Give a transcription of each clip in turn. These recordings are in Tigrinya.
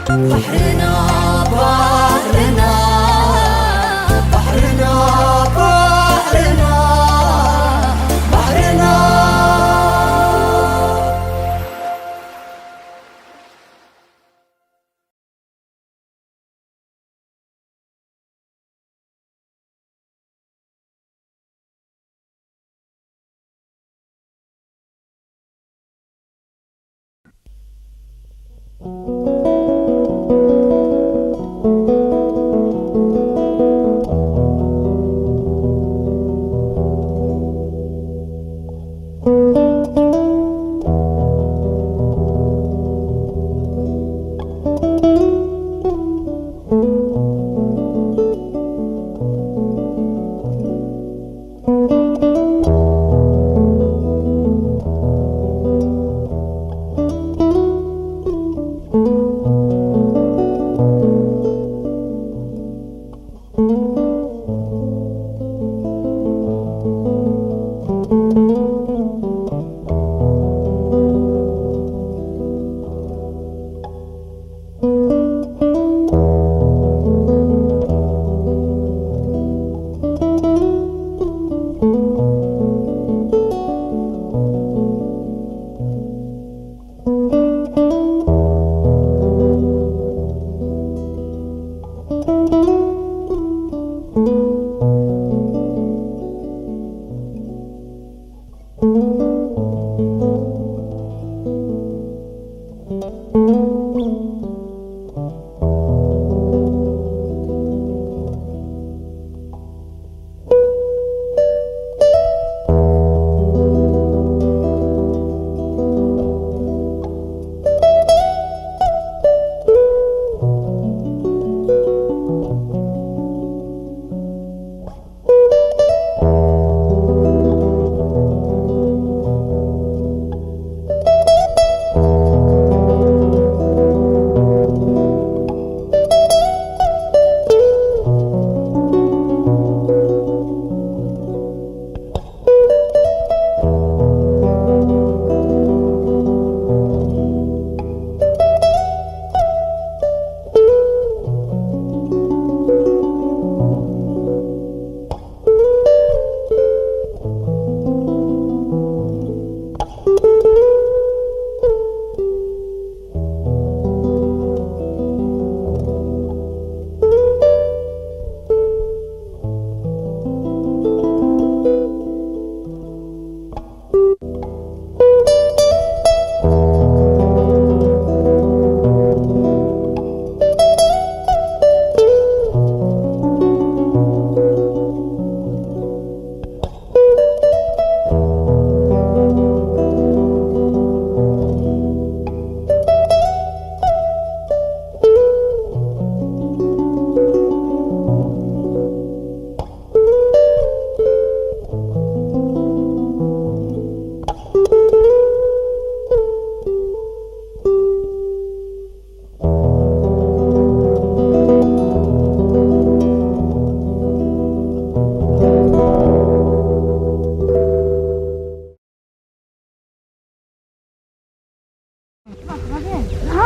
ባሕርና ባሕርና ባሕርና ባሕርና ባሕርና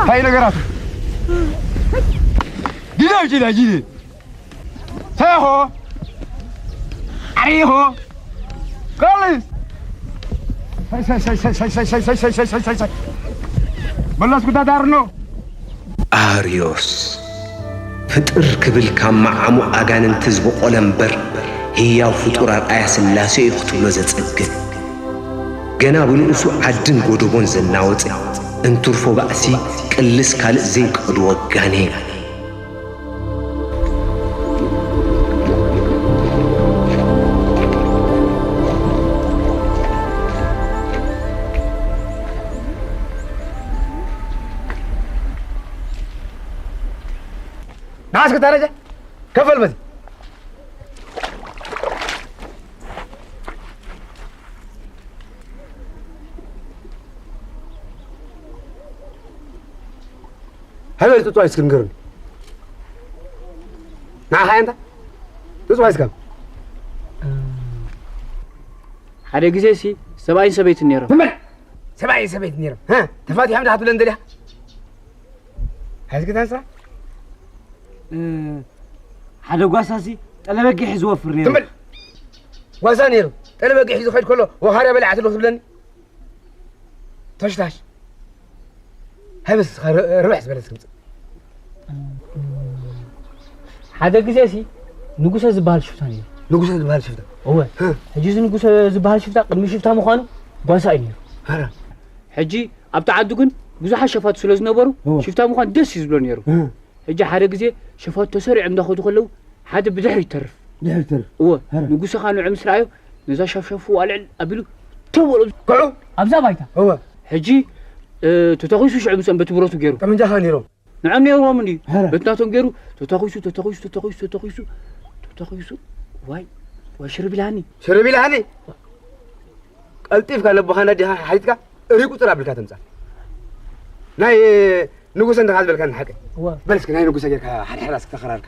እንታይ ነገራት? ጊዳ፣ ጊዳ፣ ጊዳ። ሄሆ። ኣሪሆ። ካልስ። ሳይ፣ ሳይ፣ ሳይ። መለስ ጉዳዳር ነው። ኣርዮስ ፍጥር ክብል ካብ መዓሙቕ ኣጋንንቲ ዝበቖለ እምበር፣ ህያው ፍጡር ኣርኣያ ስላሴ እዩ ክትብሎ ዘጸግም። ገና ብንኡሱ ዓድን ጎደቦን ዘናወጸ፣ እንትርፎ ባእሲ ቅልስ ካልእ ዘይቀድዎ ጋኔን። ንዓስከ ታረጀ ከፈል በዚ። ሃይበል ጽጽዋይ እስክንገርኒ። ንዓኻ ኣንታ ጽጽዋይ እስከ። ሓደ ግዜ ሲ ሰብኣይን ሰበይትን ነይሮም። ትም በል። ሰብኣይን ሰበይትን ነይሮም። ሃ? ተፋቲሖም ዶ ክትብለኒ ደሊኻ? ሓዝኪ ታንሳ? እ፣ ሓደ ጓሳሲ ጠለበጊ ሒዙ ወፍር ነይሩ። ትም በል። ጓሳ ነይሩ። ጠለበጊ ሒዙ ከይድ ከሎ ወኻርያ በላዕት ኣለኹ ትብለኒ? ተሽታሽ። ሃይበስ ር-፣ ርብሕ ዝበለት ትምጽእ። ሓደ ግዜ ሲ ንጉሰ ዝበሃል ሽፍታ ነይሩ። ንጉሰ ዝበሃል ሽፍታ? እወ። እ። ሕጂ እዚ ንጉሰ ዝበሃል ሽፍታ ቅድሚ ሽፍታ ምዃኑ ጓሳ እዩ ነይሩ። ኧረ። ሕጂ ኣብቲ ዓዲ ግን ብዙሓት ሸፋቱ ስለ ዝነበሩ፣ እወ። ሽፍታ ምዃን ደስ እዩ ዝብሎ ነይሩ። እ። ሕጂ ሓደ ግዜ ሸፋቱ ተሰሪዖም እንዳኸዱ ከለዉ ሓደ ብድሕሪ ይተርፍ። ድሕሪ ይተርፍ። እወ። ኧረ። ንጉሰ ኸኣ ንዑ ምስ ረኣዮ ነዛ ሸፍሸፍ ኣልዕል ኣቢሉ ተው በሎ። ክዑ? ኣብዛ ባይታ። እወ። ሕጂ፣ እ፣ ተተኺሱ ሽዑ ምስኦም በቲ ብረቱ ገይሩ። ጠመንጃ ኸኣ ነይሮም። ንዖም ነይርዎም እንድዩ። ኧረ። በቲ ናቶም ገይሩ ተተኺሱ፣ ተተኺሱ፣ ተተኺሱ፣ ተተኺሱ፣ ተተኺሱ። ዋይ፣ ዋይ፣ ሽርብ ኢልሃኒ። ሽርብ ኢልሃኒ? ቀልጢፍካ ለቦኻ ነዲኻ ሓቲትካ እሪ ቁጽር ኣቢልካ ተምጻእ። ናይ ንጉሰ እንተ ዝበልካኒ ሓቂ። እወ። በል እስኪ ናይ ንጉሰ ጌርካ ሓደ ሓደ እስኪ ተኸራርካ።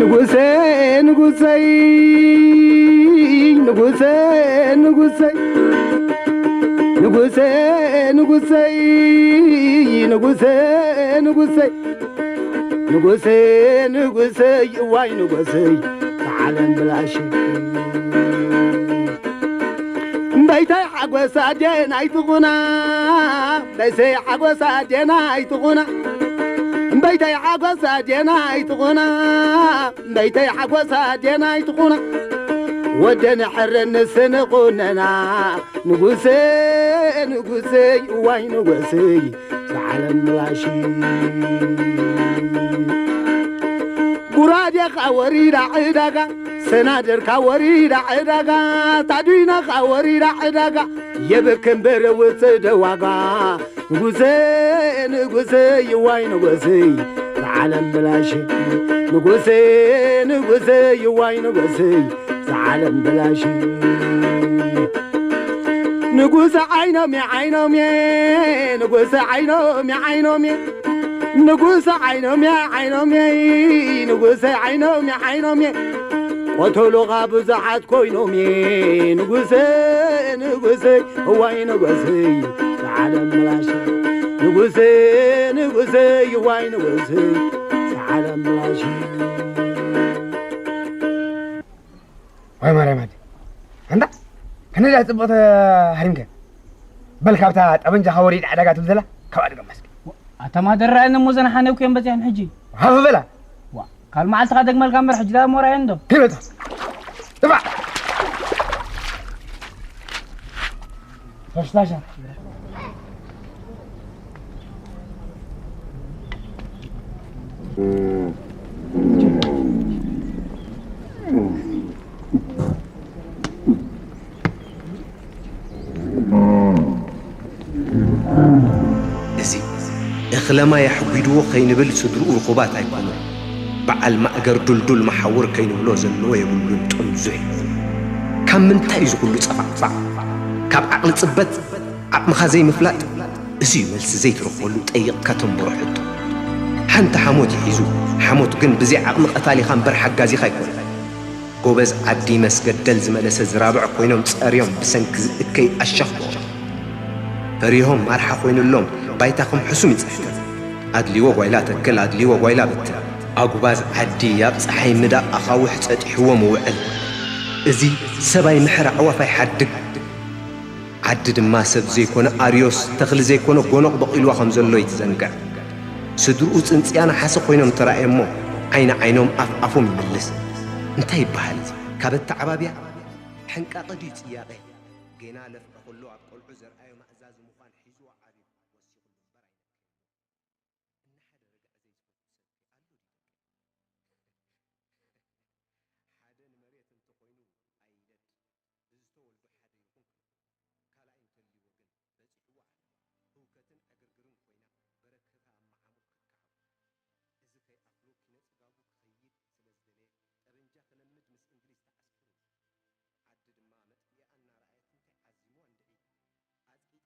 ንጉሰ፣ ንጉሰይ፣ ንጉሰ፣ ንጉሰይ፣ ንጉሰ፣ ንጉሰይ፣ ንጉሰ፣ ንጉሰይ፣ ንጉሰ፣ ንጉሰይ፣ እዋይ ንጉሰይ፣ ተዓለም ብላሽ። እምበይተይ ሓጎስ ኣዴና ኣይትኹና፣ እምበይተይ ሓጎስ ኣዴና ኣይትኹና፣ እምበይተይ ሓጎስ ኣዴና ኣይትኹና፣ እምበይተይ ሓጎስ ኣዴና ኣይትኹና፣ ወደን ሕረን ንስን ቁነና፣ ንጉሰ፣ ንጉሰይ፣ እዋይ ንጉሰይ፣ ዝዓለም ምላሽ። ጉራዴኻ ወሪዳ ዕዳጋ፣ ሰናድርካ ወሪዳ ዕዳጋ፣ ታዱይናኻ ወሪዳ ዕዳጋ፣ የብክ እምበር ውፅእ ደዋጋ። ንጉሰ፣ ንጉሰ፣ ይዋይ ንጉሰይ፣ ዝዓለም ብላሽ። ንጉሰ፣ ንጉሰ፣ ይዋይ ንጉሰይ፣ ዝዓለም ብላሽ። ንጉሰ ዓይኖምየ፣ ዓይኖምየ፣ ንጉሰ ዓይኖምየ፣ ዓይኖምየ፣ ንጉሰ ዓይኖምየ፣ ዓይኖምየ፣ ንጉሰ ዓይኖምየ፣ ዓይኖምየ፣ ቆተሉኻ ብዙሓት ኮይኖምየ፣ ንጉሰ፣ ንጉሰ፣ እዋይ ንጉሰይ፣ ዝዓለም ብላሽ። ንጉሰ፣ ንጉሰ፣ እዋይ ንጉሰይ፣ ዝዓለም ብላሽ። ዋይ ማርያም ኣደ። ኣንታ፣ ከነዳ ጽብቕቲ ሃሪምከ። በል ካብታ ጠበንጃኻ ወሪድ ዕዳጋ ትብል ዘላ፣ ካብኣ ድገማ እስኪ። ኣታ ማደር ራእየን እሞ ዘን ሓነውክየን በጺሐን ሕጂ። ሃፍ በላ። ዋ፣ ካልእ መዓልቲ ኸኣ ደግመልካ እምበር ሕጂ ደኣ እሞ ራእየን ዶ? ሂበታ። ጥፋእ። ፈሽላሻ። እዚ እኽለ ማይ ኣሕጒድዎ ከይንብል ስድርኡ ርኹባት ኣይኮኑን። በዓል ማእገር ዱልዱል መሓውር ከይንብሎ ዘለዎ የብሉን ጥምዙሕ። ካብ ምንታይ እዩ ዝኹሉ ጸፋዕፋዕ? ካብ ዓቕሊ ጽበት? ዓቕምኻ ዘይምፍላጥ? እዚ እዩ መልሲ ዘይትረኽበሉ ጠይቕካ ተንብሮ ሕቶ። ሓንቲ ሓሞት እዩ ሒዙ፣ ሓሞት ግን ብዘይ ዓቕሚ ቀታሊኻ እምበር ሓጋዚኻ ኣይኮነን። ጎበዝ ዓዲ መስገደል ዝመለሰ ዝራብዕ ኮይኖም ጸርዮም ብሰንኪ ዝእከይ ኣሻኽቦ። ፈሪሆም ማርሓ ኮይኑሎም ባይታ ከም ሕሱም ይጽሕትር። ኣድልዎ ጓይላ ተክል፣ ኣድልዎ ጓይላ በትን። ኣጉባዝ ዓዲ ኣብ ጸሓይ ምዳቕ ኣኻውሕ ጸጢሕዎ ምውዕል። እዚ ሰብ ኣይምሕር ኣዕዋፍ ኣይሓድግ። ዓዲ ድማ ሰብ ዘይኮነ ኣርዮስ፣ ተኽሊ ዘይኮነ ጎኖቕ በቒልዋ ከም ዘሎ ይትዘንግዕ። ስድርኡ ጽንጽያ ነሓሰ ኮይኖም ተራእየሞ፣ ዓይኒ ዓይኖም ኣፍ ኣፎም ይምልስ። እንታይ ይበሃል እዚ? ካብ ኣተዓባብያ ሕንቃቐ ድዩ ጽያቐ? ጌና ለፍዐ ኩሉ ኣብ ቆልዑ ዘርኣዮ መኣዛዚ ምዃን ሒዝዎ ዓብዩ ወሲኹሉ እምበር ኣይነክእን። እናሓደ ርግዐ ዘይዝፈቱ ሰብ ከ ኣሎ ድዩ ደቂ? ሓደ ንመሬት እንተኾይኑ ኣይይለድ። እዚ ዝተወልዶ ሓደ ይኹን ክልተ፣ ካልኣይ እንተልይዎ ግን በጺሕዋ ኣሎ። ህውከትን ዕግርግርን ኮይና በረክታ ኣብ መዓሙቕ ክትከዓቦ። እዚ ከይኣኽሎ ኪነ ጽጋቡ ክኸይድ ስለ ዝደለየ ጠበንጃ ክለምድ ምስ እንግሊዝ ተዓስኪሩ። ዓዲ ድማ መጥፊኣ እናረኣየት እንታይ ዓዚምዋ እንድዒ? ኣጽቂጣ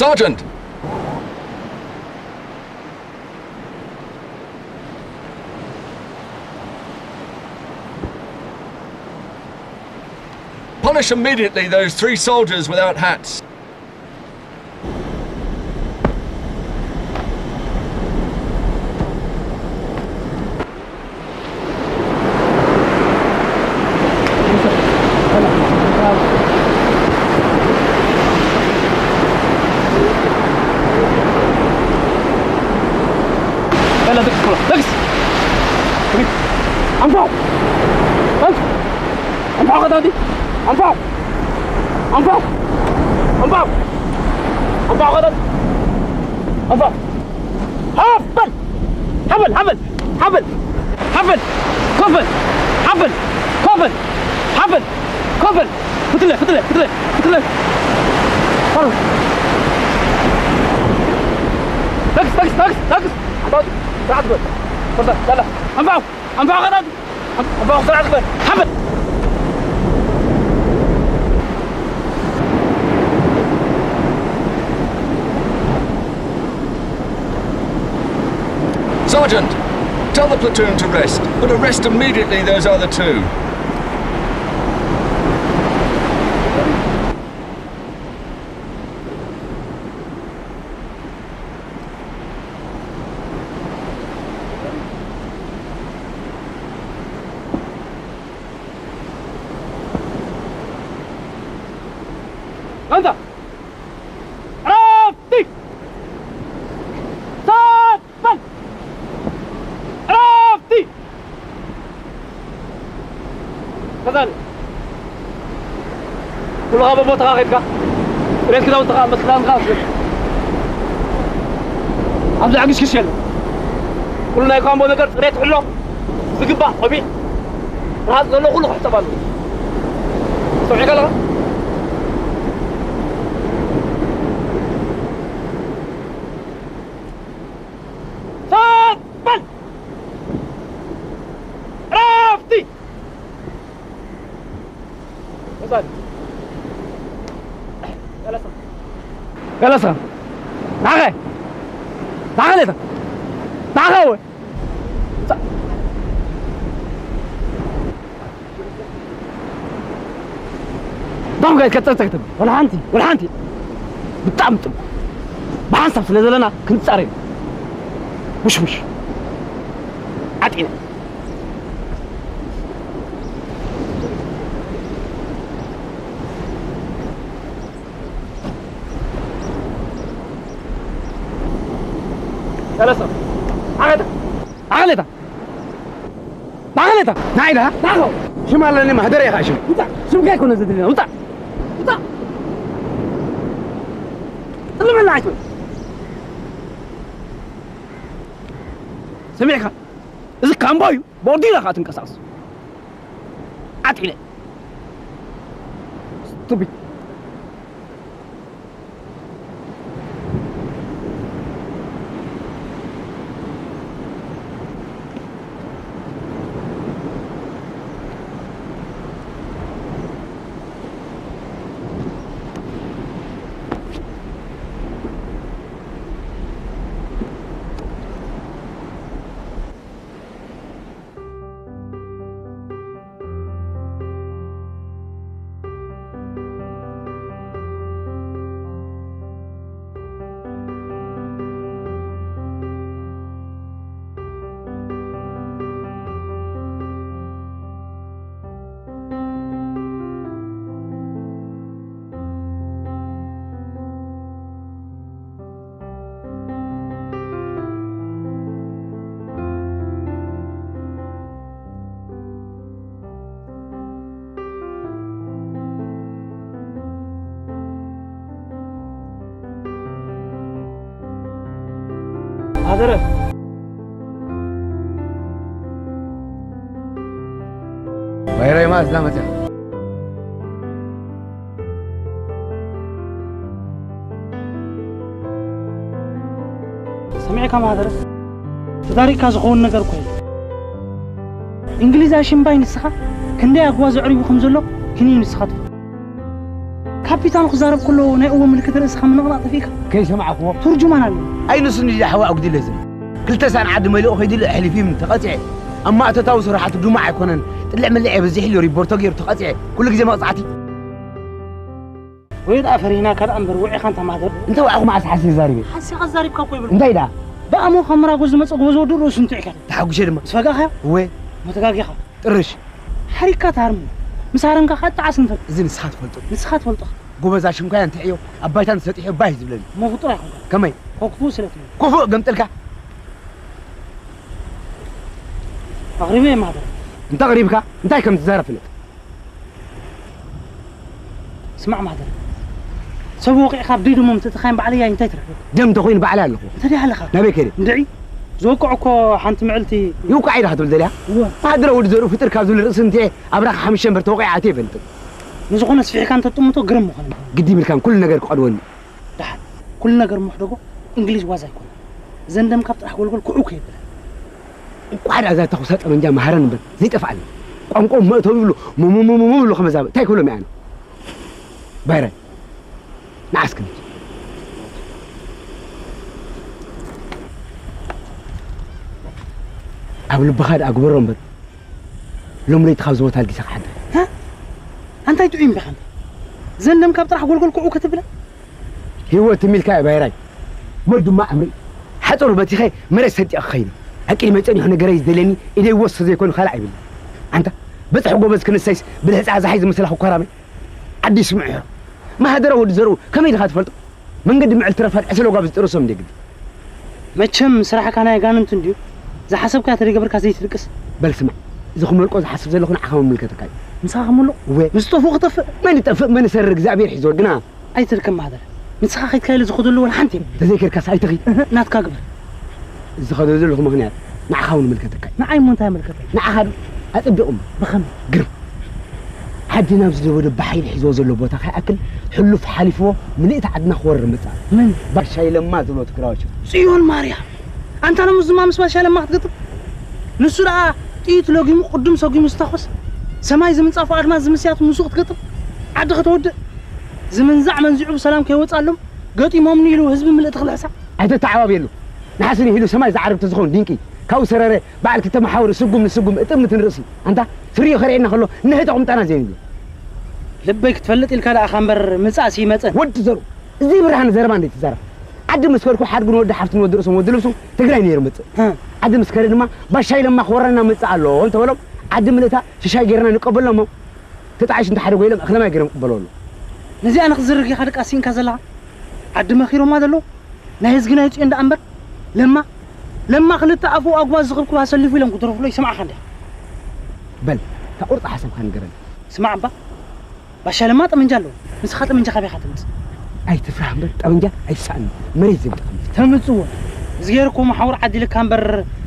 Sergeant! Polish immediately those three soldiers without hats. يلا دقس كله، دقس. أنفعوا. أنفعوا. أنفعوا قدادي. أنفعوا. أنفعوا. أنفعوا. أنفعوا قدادي. أنفعوا. هبل. هبل، هبل. هبل. كفل. هبل. كفل. هبل. كفل. فتله، فتله، فتله، فتله. فرو. دقس، دقس، دقس، دقس. أنفعوا. سرعة بس. فرصة. يلا. أنفعوا. أنفعوا قدادي. أنفعوا سرعة بس. هبل. Sergeant, tell the platoon to rest, but arrest immediately those other two. أنت! عرفتي! صاد! بل! عرفتي! كذلك. ኩሉ ካብ ቦታኻ ኸይድካ፣ ጥሬት ክዳውንትኻ፣ መትክዳንካ ኣስገድ። ኣብዚ ዕግሽግሽ የለን። ኩሉ ናይ ኳምቦ ነገር ጥሬት ሕሎ። ዝግባእ ቆቢዕ፣ ርሃፅ ዘሎ ኩሉ ክሕፀብ ኣለዎ። ሰሚዕካ ኣለኻ? ሰጥ በል! ዕረፍቲ! ወሳኒ። ገለሰ። ናኸ? ናኸ ሌታ? ናኸ ወይ? ዳም ጋይት ከጸቅጸቅ ትብል። ወላ ሓንቲ፣ ወላ ሓንቲ። ብጣዕሚ ጽቡቕ። ብሓንሳብ ስለ ዘለና ክንጻረ ኢና። ሙሽ ሙሽ። ዓጢነ። ሰለስተ። ዓቐታ። ዓቐታ። ናኸለታ። ናይዳ። ናኸ። ሽም ኣለኒ ማህደር ኢኻ ሽም። ውጣ። ሽምካ ኣይኮነ ዘድልየና። ውጣ። ውጣ። ጥልመና ኣይኮነ። ሰሚዕካ? እዚ ካምቦ እዩ። ቦርዲና ኸዓ ትንቀሳቐስ። ዓጢነ። ስቱፒድ። ኣደረ። ባይራይ ማስ ላመጽያ። ሰሚዕካ ማህደረ? ተዛሪብካ ዝኸውን ነገር እኮ እዩ። እንግሊዝ ኣሽምባይ ንስኻ ክንደይ ኣግዋ ዘዕሪቡ ከም ዘሎ ክንይ ንስኻ ትፈልጥ። ካፒታን ክዛረብ ከሎ ናይ እዎ ምልክት ርእስኻ ምንቕናቕ ጠፊእካ። ከይሰማዕክዎ? ትርጁማን ኣሎ። ኣይ ንሱ እንዲ ሓዋ ኣጉዲለ ዝብል። ክልተ ሳን ዓዲ መሊኡ ከይድሉ ኣሕሊፊ ምን ተቐጺዐ። ኣብ ማእቶታዊ ስራሓቱ ድማ ኣይኮነን። ጥልዕ ምልዕ የብዝሕ ኢሉ ሪፖርቶ ገይሩ ተቐጺዐ። ኩሉ ግዜ መቕጻዕቲ። ወይ ደኣ ፈሪህናካ ደኣ እምበር ውዒኻ እንተ ማህደር። እንተ ወዓኹ መዓስ ሓሲ ዛሪበ? ሓሲኻ ዛሪብካ እኮ ይብል። እንታይ ደኣ? ብኣሞ ካብ ምራጎ ዝመጽእ ጎበዝ ወዲ ርእሱ እንትዕ ኢልካ። ተሓጉሸ ድማ። ዝፈጋኻ? እወ። መተጋጊኻ። ጥርሽ። ሓሪካ ትሃርሙ። ምስ ሃረምካ ከዓ ጣዓስ እንተ። እዚ ንስኻ ትፈልጦ። ንስኻ ትፈልጦ። ጎበዝ ኣሽንኳያ እንተ ዕዮ፣ ኣብ ባይታ እንተሰጢሑ ባይ ዝብለኒ። መፍጡር ኣይኮንካ። ከመይ? ኮክፉ ስለ ትብል። ክፉእ ገምጥልካ። ኣቕሪበ እየ ማህደር። እንተ ኣቕሪብካ፣ እንታይ ከም ትዛረብ ፍለጥ። ስማዕ ማህደር። ሰብ ወቂዕካ ኣብ ደይ ደሞም ተተኻይን ባዕለይ እንታይ ትረክብ? ደም እንተኾይኑ ባዕለይ ኣለኹ። እንተ ደይ ኣለኻ? ናበይ ከይደ? እንድዒ። ዝወቅዕ እኮ ሓንቲ ምዕልቲ። ይውቃዕ ኢልካ ትብል ደልያ? እወ። ማህደረ ወዲ ዘርኡ ፍጥር ካብ ዝብል ርእሲ እንተ ኣብራኻ ሓሙሽተ እምበር ተወቂዐ ኣትየ ይፈልጥ። ንዝኾነ ስፊሕካ እንተጥምቶ ግርም ምኾነ። ግዲ ይብልካን ኩሉ ነገር ክቐድወኒ። ደሓን። ኩሉ ነገር ምሕደጎ እንግሊዝ ዋዛ ኣይኮነን። ዘንደም ካብ ጥራሕ ጎልጎል ኩዑ ከይብለ። እንኳዕ ደኣ እዛ ተኹሳ ጠመንጃ መሃረን እምበር ዘይጠፍኣኒ። ቋንቋ መእተዊ ይብሉ፣ ሙሙሙሙሙ ይብሉ ከመዛበ። እንታይ ክብሎም እየ ኣነ? ባይራይ። ንዓስ ክንድ። ኣብ ልብኻ ደኣ ግበሮ እምበር። ሎም ለይቲ ካብዚ ቦታ ኣልጊሰ ክሓድር። ሃ? ኣንታይ ጥዑይ እምቢኻ እምበር? ዘንደም ካብ ጥራሕ ጎልጎል ኩዑ ክትብለ? ህይወት ሚልካ እየ ባይራይ። ወዱማ ዕምሪ። ሓፀሩ በቲኸ መሬት ሰንጢቐ ክኸይድ። ኣቂድመ ፀኒሑ ነገረይ ዝደልየኒ ኢደይ ወስኽ ዘይኮኑ ካልእ ኣይብልን። ኣንታ በፅሒ ጎበዝ ክንሰይስ ብልሕፃ ዛሓይ ዝመስላ ክኮራመይ። ዓዲ ይስምዑ እዮም። ማህደረ ወዲ ዘርኡ ከመይ ኢልካ ትፈልጦ? መንገዲ ምዕል ትረፋድ ዕሰለ ጓብ ዝጥርሶም እንደ ግዲ። መቸም ስራሕካ ናይ ኣጋንንት እንድዩ። ዝሓሰብካ ተደገብርካ ዘይትድቅስ። በል ስማዕ፣ እዚ ክመልቆ ዝሓስብ ዘለኹ ንዓኻ መምልከተካ እዩ። ምሳኻ ክመልቆ? እወ። ምስ ጠፍኡ ክጠፍእ? መን ይጠፍእ መን ይሰርር እግዚኣብሔር ሒዝዎ ግና። ኣይትድከም ማህደረ። ንስኻ ከይድካ ኢለ ዝኸደሉ ወላ ሓንቲ የብለይን። ተዘይከድካስ ኣይትኺድ። እህ፣ ናትካ ግበር። ዝኸደሉ ዘለኹ ምኽንያት ንዓኻ እውን ይምልከተካ እዩ። ንዓይ እሞ እንታይ ይምልከተኒ? ንዓኻ ዶ ኣጸብቕ እሞ። ብኸመይ? ግርም። ዓዲ ናብ ዝደወደ ብሓይሊ ሒዝዎ ዘሎ ቦታ ከይኣክል ሕሉፍ ሓሊፍዎ ምልእቲ ዓድና ክወርር መጻ። መን? ባሻይ ለማ ዝብሎ ትግራዋይ ሽፍታ። ጽዮን ማርያም! ኣንታ ሎምስ ድማ ምስ ባሻይ ለማ ክትገጥም? ንሱ ደኣ ጥይት ለጊሙ ቅዱም ሰጒሙ ዝተኾስ ሰማይ ዝምንጻፉ ኣድማስ ዝምስያቱ ምስኡ ክትገጥም? ዓዲ ከተወድእ? ዝምንዛዕ መንዚዑ ብሰላም ከይወፅኣሎም ገጢሞምኒ ኢሉ ህዝቢ ምልእቲ ክልሕሳ። ኣይተተዓባብየሉ። ንሓስኒ ኢሉ ሰማይ ዝዓርግ ተዝኸውን ድንቂ። ካብኡ ሰረረ በዓል ክልተ መሓውር ስጉም ንስጉም እጥምት ንርእሲ። ኣንታ ስሪኡ ከርእየና ከሎ ነህተ ቁምጣና ዘይንብሎ። ልበይ ክትፈልጥ ኢልካ ደኣ እምበር ምጻእሲ ይመጸን። ወዲ ዘሩ፣ እዚ ብርሃን ዘረባ እንዴት ትዛረብ? ዓዲ ምስ ከድኩ ሓድጉ ንወዲ ሓፍቲ ንወዲ ርእሶም ወዲ ልብሱ ትግራይ ነይሩ መጽእ። እ። ዓዲ ምስ ከደ ድማ ባሻይ ለማ ክወረና መጽእ ኣሎ እንተበሎም ዓዲ ምልእታ ሽሻይ ጌርና ንቀበሎም። ተጣዒሱ እንተሓደጎ ኢሎም እኽለ ማይ ገይሮም ይቕበልዎ ኣለዉ። ነዚኣ ንኽዝርግ ኢኻ ደቃ ሲንካ ዘለኻ? ዓዲ መኺሮማ ዘለዉ ናይ ህዝጊ ናይ ጽዮን ደኣ እምበር ለማ፣ ለማ ክልተ ኣፉ ኣጉባዝ ዝኽብክብ ኣሰሊፉ ኢሎም ክደርፉሎ ይሰምዓኻ እንዲኻ። በል፣ እታ ቁርጺ ሓሳብካ ንገረኒ። ስማዕ እባ፣ ባሻ ለማ ጠመንጃ ኣለዎ። ንስኻ ጠመንጃ ካበይ ኢኻ ተምጽእ? ኣይትፍራህ እምበር ጠመንጃ ኣይትስኣኒ። መሬት ዘይብልካ ተምጽእ። ተምጽዎ። እዚ ገይሩ እኮ መሓውር ዓዲልካ እምበር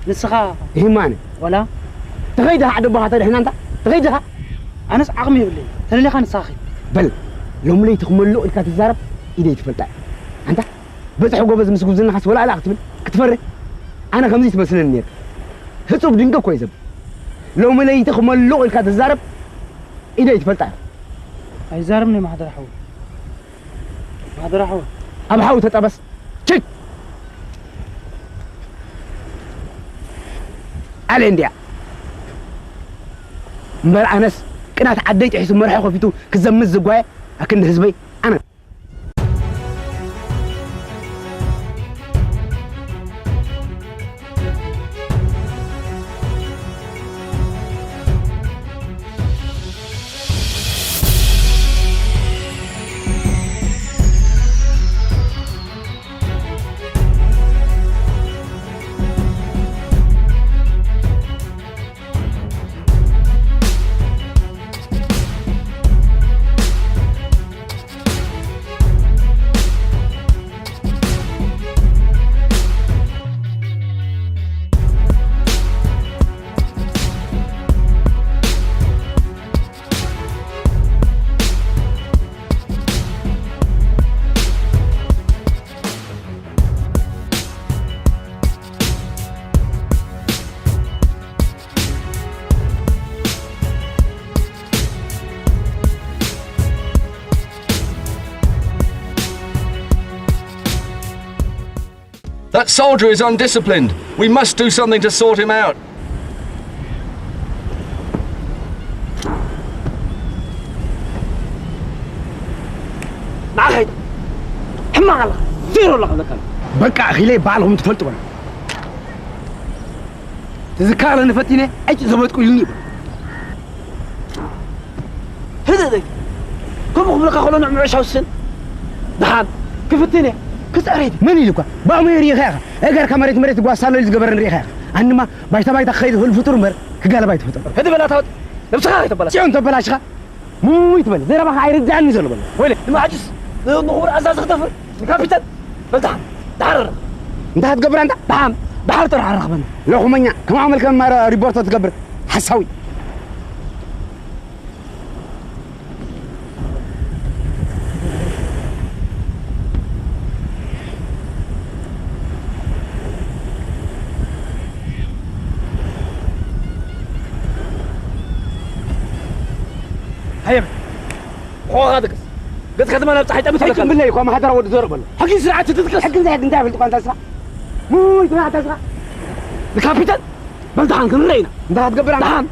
ንስኻ ይህማነ። ወላ? ተኸይድኻ ዓዲ ኣቦኻ ተድሕና እንታ? ተኸይድኻ? ኣነስ ዓቕሚ የብለይን። ተደሊኻ ንስኻ ኺድ። በል፣ ሎሚ ለይቲ ክመልቕ ኢልካ ትዛረብ፣ ኢደይ ትፈልጣ እያ። ኣንታ፣ በጽሒ ጎበዝ ምስ ጉብዝናኻስ ወላእላ ክትብል ክትፈርህ? ኣነ ከምዚ ትመስለኒ ነይርካ። ህጹብ ድንቂ እኮ እዩ ዘብል። ሎሚ ለይቲ ክመልቕ ኢልካ ትዛረብ፣ ኢደይ ትፈልጣ እያ። ኣይዛረብን እየ ማሕደር ሓወይ። ማሕደር ሓወይ። ኣብ ሓዊ ተጠበስ። ችክ! ኣለ እንድያ። እምበር ኣነስ ቅናት ዓደይ ጥሒሱ መርሖ ከፊቱ ክዘምት ዝጓየ ኣክንዲ ህዝበይ ኣነ። That soldier is undisciplined. We must do something to sort him out. ንዓኸይ ሕማቕ ኣለኻ፣ ዜሮ ኣለኻ። በቃ በቃ፣ ኺለ ባዕልኹም ትፈልጥዎ። ትዝካረ ንፈቲነ፣ ኣይጭ ዘበጥቁ ኢሉኒ ይብል። ህደደይ፣ ከምኡ ክብለካ ከሎ ንዕምዑ ሻውስን። ደሓን ክፍትን እየ፣ ክፅዕር እየ። መን ኢሉካ? ብኣሞ ሪኢኻ ኢኻ። እገርካ መሬት መሬት ጓሳ ኣሎ ኢሉ ዝገበረ ንሪኢኻ ኢኻ። ኣንማ ባይታ ባይታ ክኸይድ ዝኽእል ፍጡር እምበር ክጋለብ ኣይትፍጠር። ህዲ በላ ታወጥ፣ ነብስኻ ኣይተበላሽ። ጽዮን ተበላሽኻ። ሙይ ትበል። ዘረባኻ ኣይርድኣኒ ዘሎ በል። ወይለ፣ ንማዕጅስ፣ ን-፣ ንኽቡር ኣዛዚ ክተፍር፣ ንካፒተን፣ በል ደሓን፣ ደሓር። እንታይ ክትገብር ኣንታ? ደሓን፣ ደሓር ጥራሕ ኣራኽበና። ለኹመኛ፣ ከም ኣመልከ ማረ ሪፖርቶ ትገብር። ሓሳዊ። ሃየም፣ ኾኻ ድቅስ። ገጽ ከተማ ናብ ጸሓይ ጠምት ኣይትም በለካ። ብለይ፣ እኳ ማሕደራ ወዲ ዘረቅ በሎ። ሕጊ ስርዓት ትጥቀስ። ሕጊ እንታይ፣ ሕጊ እንታይ ይፈልጥ እኳ እንታይ ስራ? ሙይ ትናዕ እንታይ ስራ? ንካፒተን፣ በል ደሓን ክንረአ ኢና። እንታይ ክትገብር ኣንታ? ደሓን።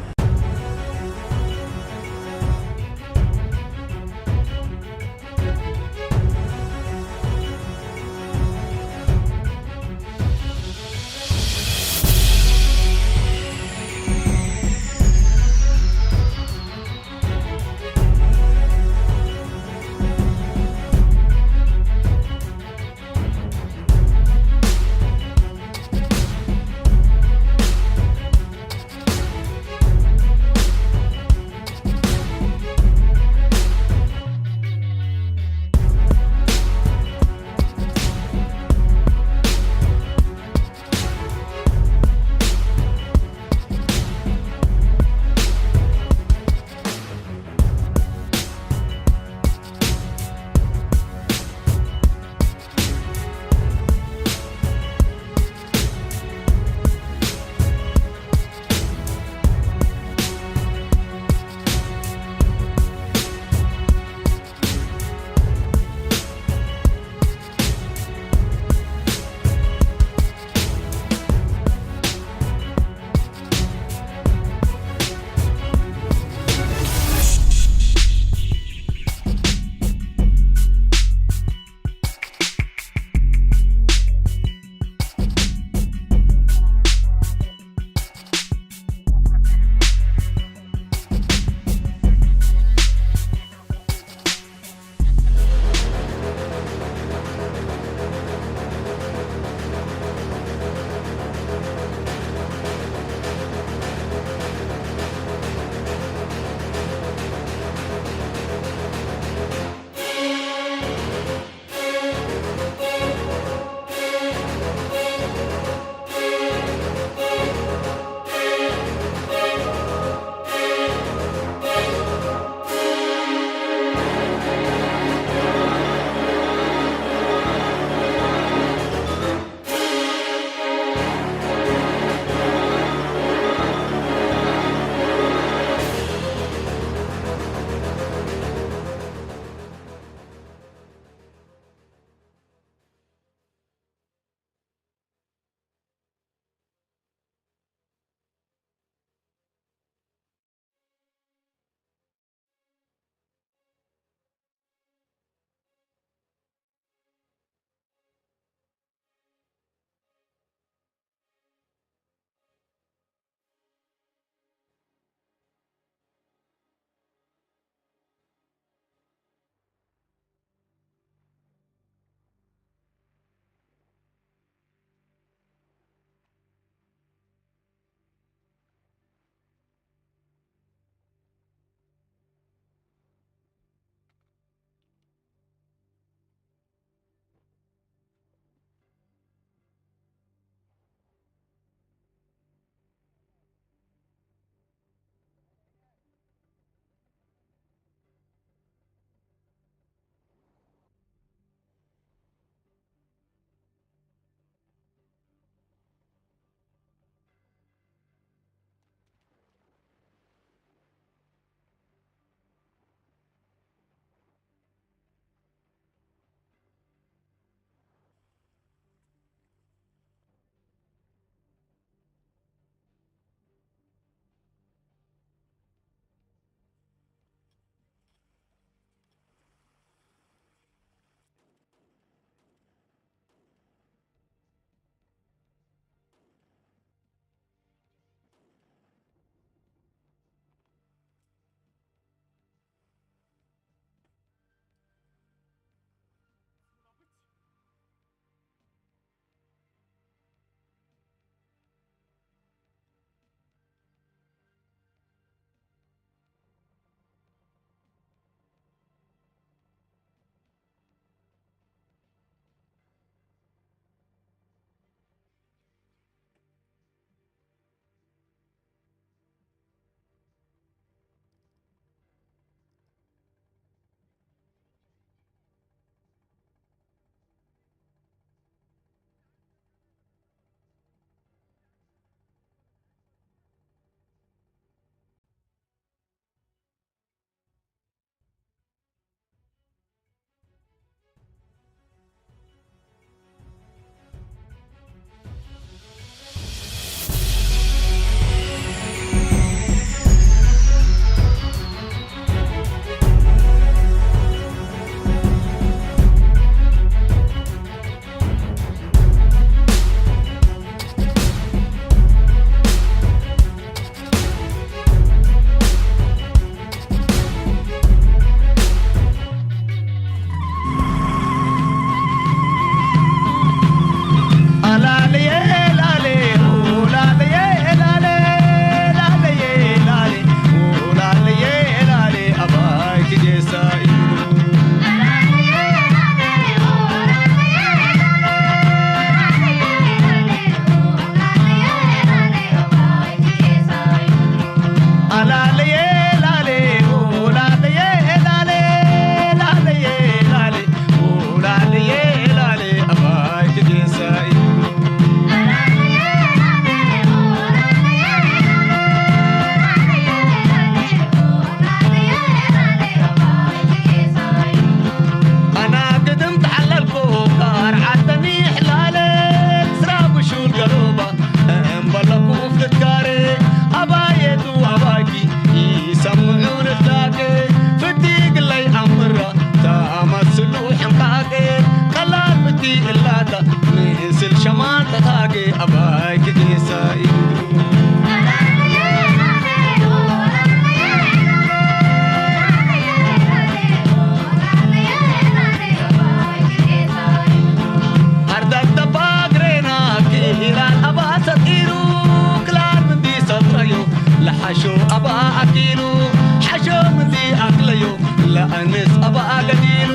ኣነስ ኣባኣ ገዲሉ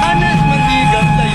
ኣነስ ምንዲ ገብለዩ።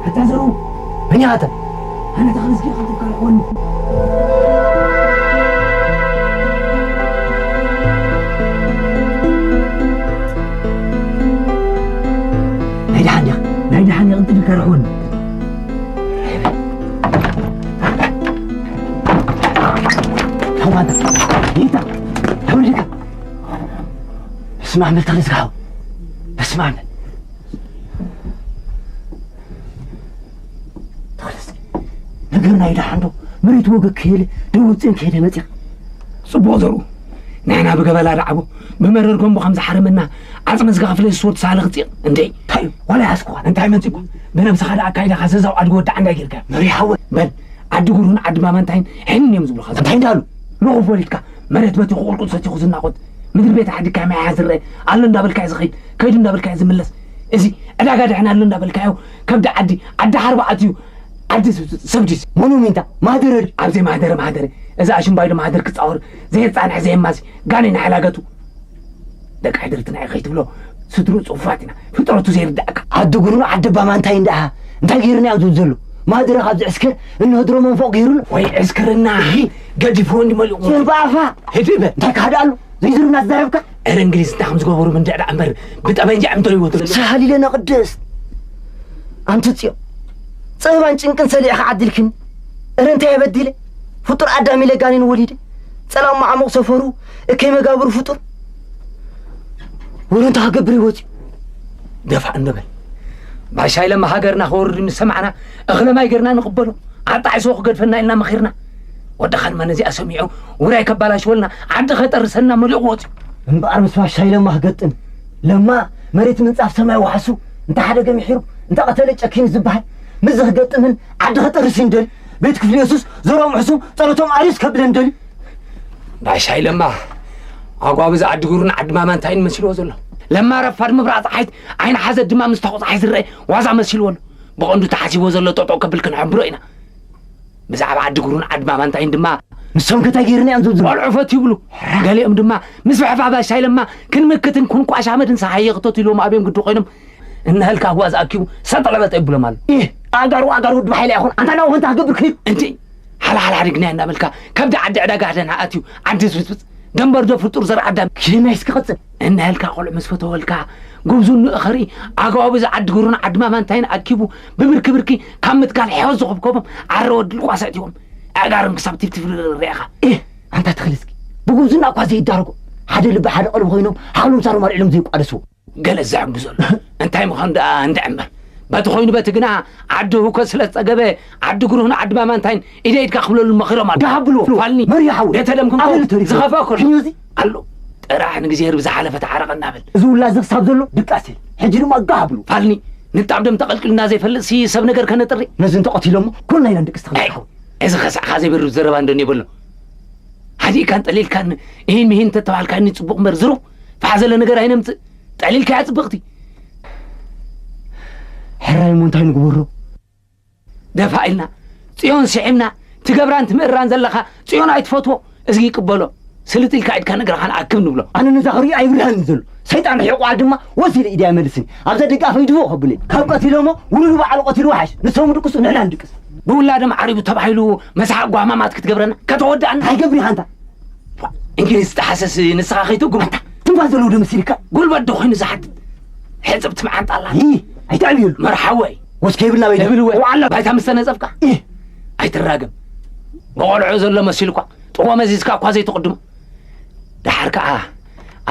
ኣታ ዘሩ፣ መን ኢኻ ኣታ? ኣነ ተኽልስኪ ከትብካ ይኾን። ናይ ደሓን ዲኻ? ናይ ደሓን ይቕንጥልካ ርሑን። ሓው ኣንታ፣ ይታ፣ ተወልድካ። በስመ ኣብ በል ተኽልስካ ሓው። በስመ ኣብ በል። ተኽልስኪ፣ ነገርና እዩ ደሓን ዶ? መሬት ወገግ ከየለ ደው ውፅእን ከየደ መፂኻ። ፅቡቕ ዘርኡ። ንሕና ብገበላ ደዓቦ፣ ብመረር ጎንቦ ከም ዝሓረመና፣ ዓፅሚ ዝጋፍለ ዝስወድ ሳለ ክፅቕ። እንዴ? እንታይ እዩ? ዋላ ይሓስኩኻ፣ እንታይ መፂእኳ? ብነብስኻ ደኣ ኣካይዳኻ ዘዛው ኣድጎ ወዳዓ እንታይ ጌርካ? መሪ ሓወ። በል፣ ዓዲ ጉሩን ዓዲ ማማንታይን ሕን እዮም ዝብሉኻ። እንታይ እንዳሉ? ሎቑ ወሊድካ፣ መሬት በቲኹ ቁልቁል ሰቲኹ ዝናቖት፣ ምድሪ ቤት ዓድካ ማይ ዝረአ፣ ኣሎ እንዳበልካ እዩ ዝኸይድ፣ ከይዱ እንዳበልካ እዩ ዝምለስ። እዚ ዕዳጋ ድሕን ኣሎ እንዳበልካዮ፣ ከብዲ ዓዲ፣ ዓዲ ሓርባ ኣትዩ፣ ዓዲ ሰብ፣ ሰብ ድዩ? መኑ ሚንታ? ማህደረ ድዩ? ኣብ ዘይማህደረ ማህደረ፣ እዚ ኣሽምባይዶ ማህደር ክጻወር፣ ዘየጻንሕ ዘየማሲ፣ ጋኔን ሓላገቱ። ደቂ ሕድርትና እዩ ከይትብሎ፣ ስድሩ ጽፉፋት ኢና፣ ፍጥረቱ ዘይርዳእካ። ዓዲ ጉሩን ዓዲ ባማ እንታይ እንድኣ? እንታይ ገይርና እዮም ዝብል ዘሎ? ማህደረ ካብ ዝዕስክር፣ እንሆ ድሮ መንፎቕ ገይሩን። ወይ ዕስክርና፣ እሂ። ገዲፍዎ እንዲ መሊቑ። ጽንባፋ! ህድእ በል። እንታይ ክሃድእ ኣሎ? ዘይዝርና ዝዛረብካ? እረ እንግሊዝ እንታይ ከም ዝገበሩ ምንድዕዳዕ እምበር ብጠበንጃ እዮም ተሪቦ ትብል። ሰሃሊለና ቅድስት። ኣንቲ ጽዮን፣ ጸበባን ጭንቅን ሰሊዕኻ ዓዲልክኒ። እረ እንታይ የበዲለ? ፍጡር ኣዳም ኢለ ጋኔን ወሊደ። ጸላም ማዕሙቕ ሰፈሩ እከይ መጋብሩ ፍጡር። ወረ እንታይ ክገብር እዩ ወፂኡ? ደፋእ እንበል። ባሻይ ለማ ሃገርና ክወርድ ምስ ሰማዕና እኽለ ማይ ጌርና ንቕበሎ። ኣጣዒሶ ክገድፈና ኢልና መኺርና። ወዲ ኻልማ ነዚኣ ሰሚዑ ውራይ ከባላሽወልና ዓዲ ኸጠርሰና መሊቑ ወፂኡ። እምበኣር ምስ ባሻይ ለማ ክገጥም ለማ መሬት ምንጻፍ ሰማይ ወሓሱ እንተ ሓደገ ምሒሩ እንተ ቐተለ ጨኪኑ ዝበሃል ምስዚ ክገጥምን ዓዲ ኸጠርስ ይንደል ቤት ክፍሊ የሱስ ዘሮም ሕሱም ጸሎቶም ኣርዩስ ከብለን ደልዩ። ባሻይ ለማ ኣጓብዝ ዓዲ ጉሩን ዓዲ ማማንታይን መሲልዎ ዘሎ። ለማ ረፋድ ምብራቕ ፀሓይት ዓይኒ ሓዘት ድማ ምስ ተቑ ፀሓይ ዝረአ ዋዛ መሲልዎ ኣሎ። ብቐንዱ ተሓሲብዎ ዘሎ ጠጠው ከብል ክንሕብሮ ኢና። ብዛዕባ ዓዲ ጉሩን ዓዲ ማማንታይን ድማ ንሶም ከታይ ገይርና እዮም ዝብሉ። ቆልዑ ፈት ይብሉ። ገሊኦም ድማ ምስ ብሕፋ ባሻይ ለማ ክንምክትን ክንቋሽ ኣመድን ሰሓየ ክተት ኢልዎም ኣብዮም ግዲ ኮይኖም እነህልካ ጓዝ ኣኪቡ ሰጠለበጠ ይብሎም ኣሎ። ኢህ ኣጋሩ ኣጋሩ ወዲ ባሓይላ ይኹን ኣንታ ናብኡ ከንታ ክገብር ክሪብ እንቲ ሓላሓላ ሓዲግና እናበልካ ከብዲ ዓዲ ዕዳጋ ደና ኣትዩ ዓዲ ዝብፅብፅ ደንበር ዶ ፍጡር ዘር ኣዳም ኪድና እስኪ ቀፅል። እናበልካ ቆልዑ ምስ ፈተወልካ ጉብዙ ንእኸሪ ኣገባቡ እዚ ዓዲ ጉሩን ዓዲ ማማንታይን ኣኪቡ ብብርኪ ብርኪ ካብ ምትካል ሕይወት ዝኸብከቦም ዓረ ወዲ ልቋሰ እትዎም ኣእጋሮም ክሳብ ቲፍቲፍ ርኢኻ። ኢህ ኣንታ ተኽሊ እስኪ ብጉብዝና እኳ ዘይዳረጎ ሓደ ልቢ ሓደ ቀልቢ ኮይኖም ሓሎም ሳሮም ኣልዒሎም ዘይቋደስዎ ገለ ዘዕግዞ ኣሎ። እንታይ ምዃኑ ደኣ እንድዒ እምበር፣ በቲ ኮይኑ በቲ ግና ዓዲ ህውከት ስለ ዝጸገበ፣ ዓዲ ግሩህን ዓዲ ማማንታይን ኢደ ኢድካ ክብለሉ መኺሮም ኣለዉ። ጋህ ኣብልዎ። ፋልኒ፣ መሪሕ ሓወይ። ቤተ ደም ክንከውን ኣበል ተሪፉ። ዝኸፍአ እኮ ኣሎ። ክንዮ እዚ? ኣሎ። ጥራሕ ንግዜር ብዝሓለፈ ተዓረቐና በል። እዚ ውላ እዚ ክሳብ ዘሎ ድቃስ የለ። ሕጂ ድማ ጋህ ኣብልዎ። ፋልኒ፣ ንጣብ ደም ተቐልቂልና ዘይፈልጥሲ ሰብ ነገር ከነጥሪ። ነዚ እንተቐቲሎሞ፣ ኩልና ኢና ንድቅስ ተኽለ ኣይ፣ ሓወይ። እዚ ኸሳዕኻ ዘይበርድ ዘረባ እንዶ የብሉን። ሃዲእካን ጠሊልካን ኢሂን ምሂን እንተተባሃልካኒ ጽቡቕ እምበር ዝሩግ ፋሕ ዘለ ነገር ኣይነምጽእ። ጠሊልካያ ጽብቕቲ። ሕራይ እሞ እንታይ ንግበሮ? ደፋ ኢልና ጽዮን ስዒምና ትገብራን ትምእራን ዘለኻ ጽዮን ኣይትፈትዎ። እዝጊ ይቅበሎ። ስልጥ ኢልካ ኢድካ ንእግርኻን ኣክብ ንብሎ። ኣነ ነዛ ክሪኦ ኣይብርሃንን ዘሎ። ሰይጣን ርሒቑ ድማ ወሲለ ኢደይ ኣይመልስን። ኣብዛ ደጋፈይ ድፎ ከብለይ። ካብ ቀቲሎሞ ውሉዱ ባዕሉ ቀቲሉ ወሓሽ። ንሶም ድቅሱ ንሕና ንድቅስ። ብውላዶም ዓሪቡ ተባሂሉ መስሓቕ ጓማማት ክትገብረና ከተወድኣና። ኣይገብር ኢኻ ኣንታ። እንግሊዝ ዝጠሓሰስ ንስኻ ከይትጉም። ኣንታ ትንፋስ ዘለዎ ዶ መሲልካ? ጉልበት ዶ ኮይኑ ዝሓትት? ሕጽብቲ መዓንጣ ኣላ። ይህ ኣይትዕብየሉ። መርሓወይ። ወስከ ይብልና በይታ። ይብል ወይ? ዋላ ባይታ ምስ ተነጸፍካ። ይህ ኣይትራገም። ብቆልዑ ዘሎ መሲልኳ ጥዎ መዚዝካ እኳ ዘይትቕድሞ። ደሓር ከኣ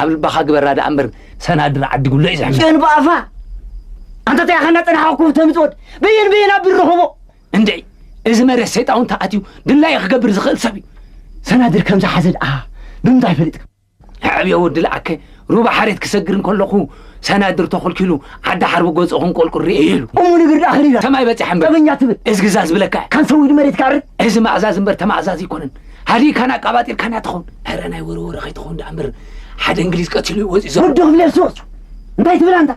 ኣብ ልባኻ ግበራ ደኣ እምበር ሰናድር ዓዲ ጉሎ እዩ ዘሕምም። ጽዮን ብኣፋ ኣንታ እንታይ ኢኻ እናጸናሕካ ኮፍ ተምጽእ ወድ? በየን በየን ኣብ ንረኽቦ? እንድዒ፣ እዚ መሬት ሰይጣውንቲ ኣትዩ ድላዩ ክገብር ዝኽእል ሰብ እዩ። ሰናድር ከም ዝሓዘ ደኣ ብምንታይ ፈሊጥካ? ኣዕብዮ ወዲ ለኣከ ሩባ ሓሬት ክሰግር እንከለኹ ሰናድር ተኸልኪሉ ዓዲ ሓርቢ ገጹ ክንቆልቁል ርእየ ኢሉ። እሙ ንግር ደኣ ኸሊላ። ሰማይ በጺሐ እምበር። ጠበኛ ትብል። እዝግዛ ዝብለካ እየ። ካን ሰዊድ መሬት ካርድ። እዚ ማእዛዝ እምበር ተማእዛዝ ኣይኮነን። ሃዲእካን ኣቃባጢርካን እያ ትኸውን። ኧረ ናይ ወረ ወረ ከይትኸውን ደኣ እምበር ሓደ እንግሊዝ ቀቲሉ እዩ ወጺኡ ዘሎ። ወዲ ክፍለ ሶስ። እንታይ ትብል ኣንታ?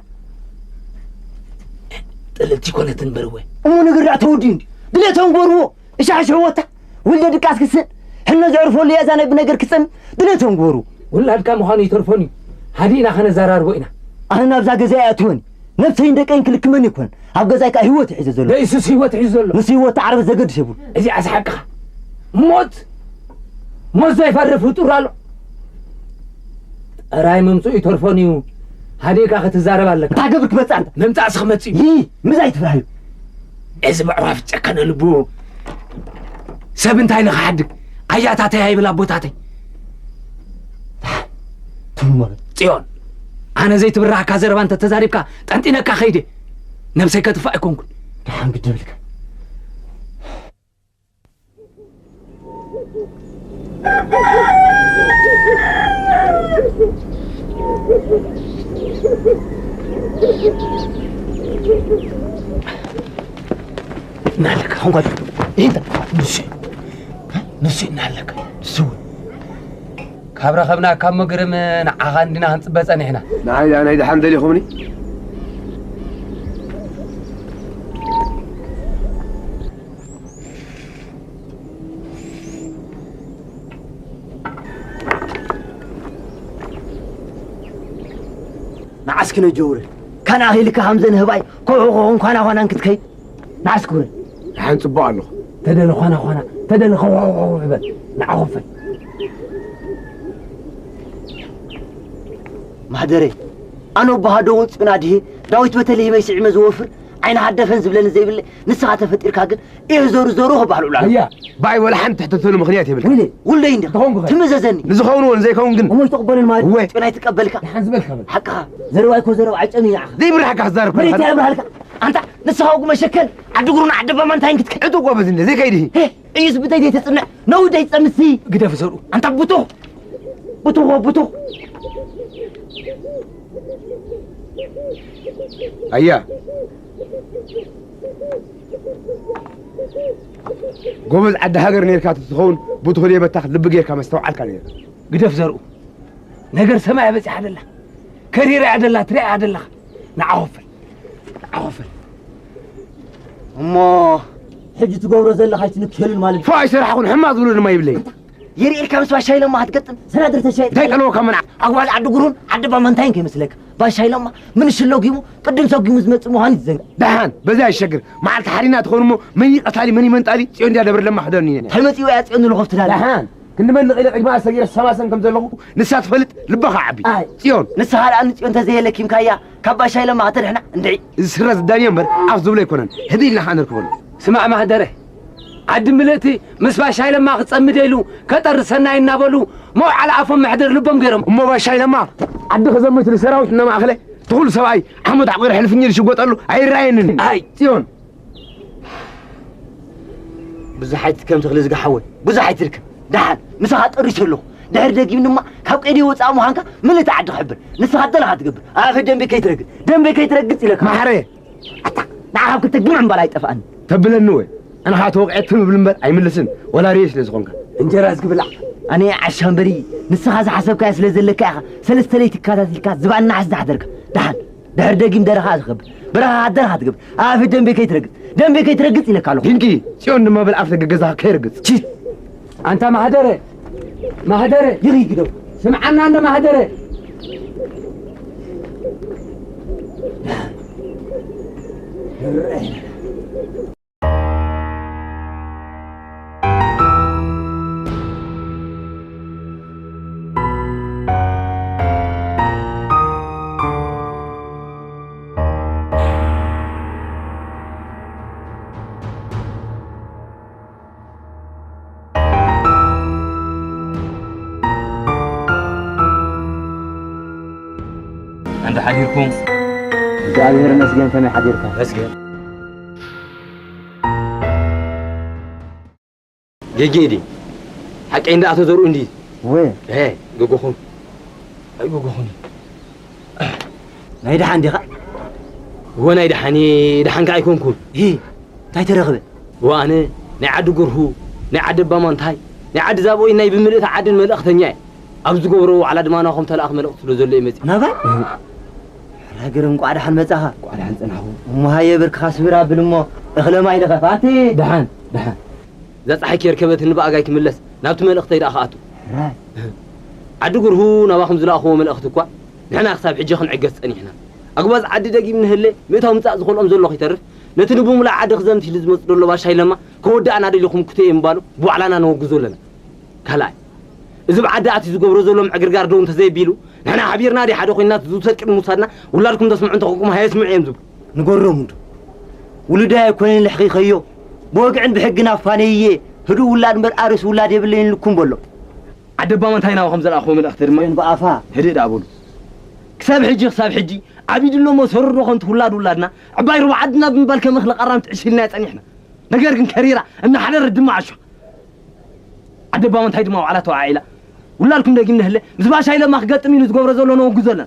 ጥልልቲ ይኮነትን እምበር እወ። እሞ ነገር ደኣ ተወዲኡ እንዲ። ድሌቶም ጎርዎ። እሻ ሕሽ ህወታ። ውልደ ድቃስ ክስን። ሕኖ ዘዕርፈሉ እያ እዛ ናይ ብነገር ክጸም። ድሌቶም ጎሩ። ውላድካ ምዃኑ ይተርፎን እዩ። ሃዲእና ከነዘራርቦ ኢና። ኣነ ናብዛ ገዛ እያ እትወኒ። ነብሰይን ደቀይን ክልክመኒ ይኮን። ኣብ ገዛይ ከኣ ህይወት ይሕዘ ዘሎ። ደኢሱስ ህይወት ሒዙ ዘሎ። ምስ ህይወት ዓረበት ዘገድስ የብሉ። እዚኣስ ሓቅኻ። ሞት፣ ሞት ዘይፈርድ ፍጡር ኣሎ። ጥራይ ምምጽኡ ይተርፎን እዩ። ሃዲእካ ክትዛረብ ኣለካ። እንታይ ገብር ክመጽእ ኣንታ? ምምጻእስ ክመጽእ እዩ። ይህ፣ ምዝ ኣይትፍራህዩ። እዚ ምዕራፍ ጨከነ ልቡ። ሰብ እንታይ ኢሉ ክሓድግ? ኣያታተይ ኣይብል ኣቦታተይ። ትሙ ማለት። ጽዮን፣ ኣነ ዘይትብራህካ ዘረባ እንተ ተዛሪብካ፣ ጠንጢነካ ኸይደ። ነብሰይ ከጥፍእ ኣይኮንኩን። ደሓን ግዲ ብልካ። እናለካ ኾንኳ እንተ ንሱ፣ ንሱ እናለካ ንሱ እውን ካብ ረኸብና ካብ መግርም ንዓኻ እንዲና ክንጽበ ጸኒሕና። ንዓይ ደኣ ናይ ደሓን ደሊኹምኒ? ንዓስኪ ነጀውረ። ካን ኣኺልካ ከም ዘንህባይ ኮኾ ኮኾን ኳና ኳናን ክትከይድ። ንዓስኪ ውረድ። ደሓን ጽቡቕ ኣለኹ። ተደለ ኳና ኳና፣ ተደለ ኸውኸው በል። ንዓ ኾፈል። ሃደረ፣ ኣነ ኣቦ ሃዶ እውን ጽዮን ኣድሄ፣ ዳዊት በተልሄመይ ስዒመ ዝወፍር፣ ዓይኒ ሃደፈን ዝብለኒ ዘይብለ፣ ንስኻ ተፈጢርካ ግን፣ እየ ዘሩ ዘሩ ክበሃል ዑላል። ኣያ፣ ብኣይ ወላ ሓንቲ ትሕተተሉ ምኽንያት የብልካ። ወይለ፣ ውልደይ እንዲኻ። ትኸውን ክኸ? ትምዘዘኒ። ንዝኸውን እውን ዘይከውን ግን። እሞ ይተቕበልን ማለት እወ። ጽዮን ኣይትቀበልካ። ሓቅኻ። ዘረባ እኮ ዘረባ፣ ኣይጨኑን ይዓኻ። ዘይብርሃካ ክዛረብ መሬት ከለኻ። ኣይብርሃልካ። ኣንታ፣ ንስኻ ወጉ መሸከል፣ ዓዲ ጉሩን ዓዲ ባማንታይን ክትከ-፣ ዕጡቕ ጎበዝ እንደ ዘይከይድሂ። ሄ፣ እዩስ ብተይ ዘይተጽንዕ፣ ነውደይ ጸምሲ። ግደፍ ዘርኡ። ኣንታ ቡቱኽ። ቡቱኽ፣ ቡቱኽ። ኣያ። ጎበዝ ዓዲ ሃገር ኔርካ ትኸውን፣ ቡቱኽ ደይ በታኽ ልቢ ጌርካ መስተውዓልካ ኔርካ። ግደፍ ዘርኡ። ነገር ሰማይ በጺሓ ደላ። ከሪራ እያ ደላ፣ ትሪኣ እያ ደላኻ። ንዓ ኾፈል። ንዓ ኾፈል። እሞ ሕጂ ትገብሮ ዘለኻ ኣይትንክየሉን ማለት እዩ። ፎ ኣይሰራሕኹን፣ ሕማቕ ዝብሎ ድማ ይብለይ። የርእየልካ ምስ ባሻይ ለማ ክትገጥም፣ ሰናድር ተሻይጥ። እንታይ ጠለወካ መናዕ? ኣጓል ዓዲ ጉሩን ዓዲ ባማንታይን ከይመስለካ። ባሻይ ለማ ምንሽሎ ጊሙ፣ ቅድም ሰጊሙ ዝመጽእ ምዃኑ ይዘንጋ። ደሓን፣ በዚ ኣይሸግር። መዓልቲ ሓሪና ትኸውን እሞ፣ መን እዩ ቀታሊ፣ መን እዩ መንጣሊ? ጽዮን ድያ ደብረ ለማ ክደኒ እየ። እንታይ መጺኡ እያ ጽዮን ንልኾፍትላ? ደሓን፣ ክንዲ መን ልቕ ኢለ ቅድማ ሰጊረ ሰማሰን ከም ዘለኹ ንሳ ትፈልጥ፣ ልባኻ ዓቢ። ኣይ። ጽዮን። ንስኻ ደኣ ንጽዮን ተዘየለኪምካያ፣ ካብ ባሻይ ለማ ከተድሕና እንድዒ። እዚ ስረ ዝዳንዮ እምበር ኣፍ ዝብሎ ኣይኮነን። ህድእ ኢልና ኸኣ ንርክበሉ። ስማዕ ማህደረ፣ ዓዲ ምልእቲ ምስ ባሻይ ለማ ክጸምድ ኢሉ ከጠርሰና እዩ እናበሉ መውዓሊ ኣፎም መሕደር ልቦም ገይሮም። እሞ ባሻይ ለማ ዓዲ ክዘምት ንሰራዊት እናማእኸለ ትኹል ሰብኣይ ዓመት ዓቑረ ሕልፍኝ ዝሽጎጠሉ ኣይረኣየንን። ኣይ ጽዮን። ብዙሕ ኣይትድከም ተኽሊ ዝጋ ሓወይ፣ ብዙሕ ኣይትድከም። ደሓን ምሳኻ ጠሪሰ ኣለኹ። ድሕሪ ደጊም ድማ ካብ ቀይዲ ወፃእ ምዃንካ ምልእቲ ዓዲ ክሕብር። ንስኻ ደለኻ ትገብር። ኣፈ ደንበ ከይትረግጽ፣ ደንበ ከይትረግጽ ኢለካ። ማሕረ! ኣታ፣ ንዓ ካብ ክልተ ግምዕ እምበኣር ኣይጠፍኣኒ። ተብለኒ ወይ? ኣነ ኸኣ ተወቒዐ ትም እብል እምበር ኣይምልስን፣ ወላ ርየ ስለ ዝኾንካ። እንጀራ ዝግብላዕ። ኣነ ዓሻ እምበሪ፣ ንስኻ ዝሓሰብካዮ ስለ ዘለካ ኢኻ፣ ሰለስተ ለይቲ ተከታቲልካ ዝባን ናሕሲ ዝሓደርካ። ደሓን፣ ድሕሪ ደጊም ደረኻ ዝኸብር፣ በረኻ ደረኻ ትገብር። ኣፈ ደንበ ከይትረግጽ፣ ደንበ ከይትረግጽ ኢለካ ኣለኹ። ድንቂ፣ ጽዮን ድማ በል ኣፍ ደገ ገዛኻ ከይርግጽ። ቺ! ኣንታ ማህደረ፣ ማህደረ፣ ይኺ ግደው። ስምዓና እንዶ ማህደረ። እንዳ ሓዲርኩም? እግዚኣብሔር ይመስገን፣ ከመይ ሓዲርካ? መስገን። ጌጌ ድዩ? ሓቀይ እንዳ ኣቶ ዘርኡ እንዲ? ወ። እ፣ ገጎኹም። ኣይ ገጎኹም። ናይ ደሓን ዲኻ? እወ፣ ናይ ደሓን እየ፣ ደሓን ከኣ ኣይኮንኩን። ሂ፣ እንታይ ተረኽበ? እወ፣ ኣነ ናይ ዓዲ ጉርሁ፣ ናይ ዓዲ ኣባማንታይ፣ ናይ ዓዲ ዛብኦይ፣ ናይ ብምልእቲ ዓድን መልእኽተኛ እየ። ኣብ ዝገብሮ ዋዕላ ድማ ናኹም ተለኣኽ መልእኽቲ ስለ ዘሎ እየ መጺእ። ናባይ? ሕራይ ገረም፣ እንቋዕ ደሓን መጻኻ። እንቋዕ ደሓን ጸናሕኹም። እሞ ሃየ፣ ብርክኻ ስብር ኣብል እሞ፣ እኽለ ማይ ልኸፍ፣ ኣቲ። ደሓን፣ ደሓን። እዛ ጸሓይ ከየርከበትኒ ብኣጋይ ክምለስ፣ ናብቲ መልእኽተይ ደኣ ክኣቱ። ሕራይ። ዓዲ ጉርሁ ናባኹም ዝለኣኽዎ መልእኽቲ እኳ፣ ንሕና ክሳብ ሕጂ ክንዕገስ ጸኒሕና። ኣጉባዝ ዓዲ ደጊም ንህለ፣ ምእታው ምጻእ ዝኸልኦም ዘሎ ከይተርፍ፣ ነቲ ንብምሉእ ዓዲ ክዘምት ኢሉ ዝመጽእ ዘሎ ባሻይ ለማ፣ ከወድኣና ደሊኹም ክትእየ ምባሉ፣ ብዋዕላና ነወግዞ ኣለና። ካልኣይ፣ እዚ ብዓዲ ኣትዩ ዝገብሮ ዘሎ ምዕግርጋር ደው እንተዘየቢሉ፣ ንሕና ሓቢርና ድዩ ሓደ ኮይንና እቲ ዝውሰድ ቅድሚ ምውሳድና፣ ውላድኩም ተስምዑ እንተኾንኩም ሃየ ስምዑ እዮም ዝብሉ። ንገሮም እንዶ። ውሉዳይ ኣይኮነን ልሕኺኸዮ፣ ብወግዕን ብሕግን ኣፋነይየ፣ ህዱእ ውላድ እምበር ኣርእስ ውላድ የብለይን ኢልኩም በሎ። ዓዲ ኣባማንታይ ናባኹም ዘልኣኽዎ መልእኽቲ ድማ ጽዮን ብኣፋ። ህድእ ደኣ በሉ። ክሳብ ሕጂ፣ ክሳብ ሕጂ፣ ዓቢዱ ኣሎ እሞ ሰሩር ዶ ኸንቱ ውላድ ውላድና፣ ዕባይ ሩባ ዓድና ብምባል ከም እኽሊ ቃራም ትዕሽ ኢልናዮ ጸኒሕና። ነገር ግን ከሪራ፣ እናሓደረት ድማ ዓሻ። ዓዲ ኣባማንታይ ድማ ዋዕላ ተዋዒላ። ውላድኩም ደጊም ንህለ፣ ምስ ባሻይ ለማ ክገጥም ኢሉ ዝገብሮ ዘሎ ነወግዞ ኣለና።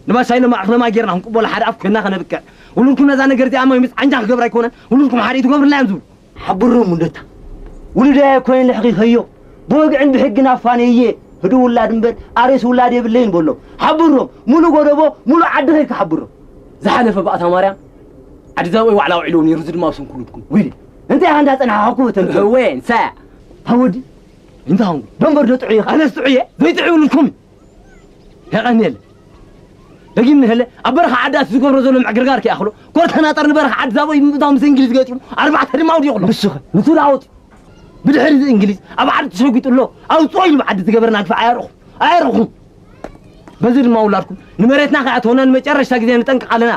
ንባሻይ ለማ እኽለ ማይ ጌርና ክንቅበሎ ሓደ ኣፍ ኮይንና ከነብቅዕ። ውሉድኩም ነዛ ነገር እዚኣ ማይ ምስ ዓንጃ ክገብር ኣይኮነን፣ ውሉድኩም ሓደ እዩ ትገብርልና እዮም ዝብሉ። ሓብሮም እንደታ። ውሉዳይ ኣይኮነን ልሕኺኸዮ። ብወግዕን ብሕግን ኣፋነየ። ህዱእ ውላድ እምበር ኣሬስ ውላድ የብለይን በሎም። ሓብሮም፣ ሙሉ ጎደቦ፣ ሙሉ ዓዲ ከይካ ሓብሮም። ዝሓለፈ ባእታ ማርያም፣ ዓዲ ዛብኦይ ዋዕላ ውዒልዎ ነይሩ፣ እዚ ድማ ኣብ ሰንኩሉትኩም። ዊሊ፣ እንታይ ኢኻ እንዳጸናሕካ እኮ በተን እወ፣ እንሳያ። ሃወዲ፣ እንታይ ኾንኩ? ደንበር ዶ ጥዑይ ኢኻ? ኣነስ ጥዑይ እየ፣ ዘይጥዑይ ውሉድኩም። የቐንየለ። ደጊም ንህለ፣ ኣብ በረኻ ዓዲ ኣትዩ ዝገብሮ ዘሎ ምዕግርጋር ከይኣኽሎ፣ ኮርተናጠር ንበረኻ ዓዲ ዛብኦይ ብምእታው ምስ እንግሊዝ ገጢሙ፣ ኣርባዕተ ድማ ኣውዲቑ ኣሎ። ንሱ ኸ? ንሱ ዳኣ ወጢ። ብድሕሪ እዚ እንግሊዝ ኣብ ዓዲ ተሸጒጡ ኣሎ። ኣውጽኦ ኢሉ ብዓዲ ዝገበረና ግፋ ኣየረኹ። ኣየረኹ። በዚ ድማ ውላድኩም ንመሬትና ከይኣተወና ንመጨረሽታ ግዜ ንጠንቀቕ ኣለና።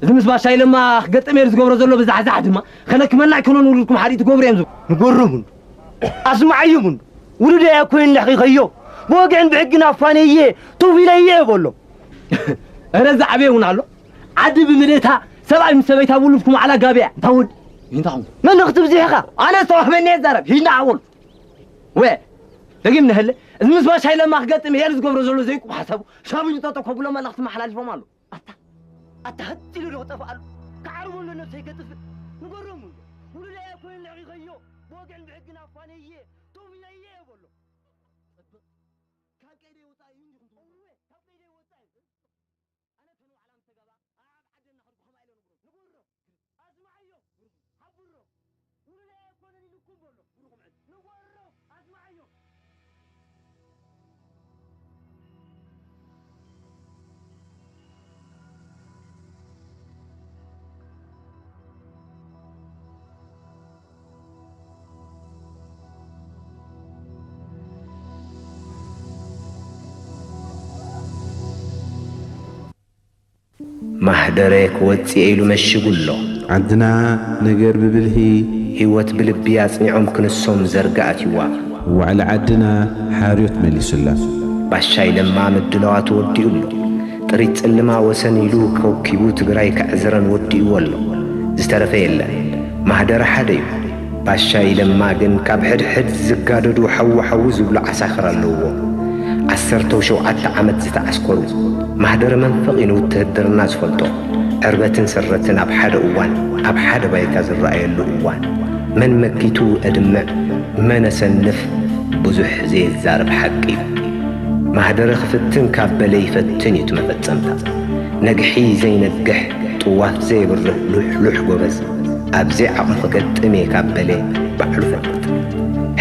እዚ ምስ ባሻይ ለማ ክገጥም እየ ዝገብሮ ዘሎ ብዛሕዛሕ ድማ ከለክመና ኣይኮነን። ውሉድኩም ሓርኢ ትገብሩ እዮም ዝብሉ። ንገሮም እንዶ። ኣስምዓዮም እንዶ። ውሉደይ ኣይኮይን ንሕኺኸዮ። ብወግዕን ብሕግን ኣፋነየ፣ ቶፍ ኢለየ በሎ። እረ ዝዓበየ እውን ኣሎ። ዓዲ ብምልእታ ሰብኣይ ምስ ሰበይታ ውሉድኩም ዓላ ጋብያ። እንታ ወዲ? ይንታኹም። መልእኽቲ ብዚሕኻ። ኣነ ዝተዋህበኒ እየ ዝዛረብ። ሂድና ኣወል። ወ፣ ደጊም ንህለ። እዚ ምስ ባሻይ ለማ ክገጥም እየ ዝገብሮ ዘሎ ዘይቁም ሓሳቡ። ሻብኝ ጠጠው ከብሎ መልእኽቲ መሓላልፎም ኣሎ። ኣታ፣ ኣታ ህት ኢሉ ዶ ክጠፍኣሉ? ክዓርበሉ ነብሰይ ከጥፍእ። ንገሮም እንዶ። ውሉደይ ኣይኮይን ንዕኺኸዮ። ብወግዕን ብሕግን ኣፋነየ፣ ቶፍ ኢለየ በሎ። ካብ ቀይደይ ወጻኢ እዩ እንዲኹም ትብሉ። እወ፣ ካብ ቀይደይ ወጻኢ። ኣነ ተን ባዕላ ምስ ተጋባ፣ ኣብ ዓደና ከድኩ ከማይ ኢለ ንግሮ። ንግሮ። ኣስምዓዮ። ሓብሮ። ውሉደይ ኣይኮነን ኢሉኩም በሎ። ንጎሮ። ኣስምዓዮ። ማህደረ ክወጽእ ኢሉ መሺጉ ኣሎ። ዓድና ነገር ብብልሂ። ህይወት ብልቢ ኣጽኒዖም ክንሶም ዘርጋ ኣትይዋ። ዋዕላ ዓድና ሓርዮት መሊሱላ። ባሻይ ለማ ምድላዋቱ ወዲኡ ኣሎ። ጥሪት ጽልማ ወሰን ኢሉ ኮኪቡ ትግራይ ከዕዝረን ወዲእዎ ኣሎ። ዝተረፈ የለን። ማህደረ ሓደ እዩ። ባሻይ ለማ ግን ካብ ሕድሕድ ዝጋደዱ ሓዉ ሓዉ ዝብሉ ዓሳኽር ኣለውዎ። ዓሰርተው ሸውዓተ ዓመት ዝተዓስከሩ። ማህደረ መንፈቒ ንውትህድርና ዝፈልጦ። ዕርበትን ስረትን ኣብ ሓደ እዋን ኣብ ሓደ ባይታ ዝረኣየሉ እዋን። መን መኪቱ እድምዕ መን ኣሰንፍ ብዙሕ ዘየዛርብ ሓቂ እዩ። ማህደረ ክፍትን ካብ በለ ይፈትን እዩ እቲ መፈጸምታ። ነግሒ ዘይነግሕ ጥዋፍ ዘየብርህ ሉሕሉሕ ጎበዝ። ኣብ ዘይዓቕሙ ክገጥም እየ ካብ በለ ባዕሉ ፈልጥ።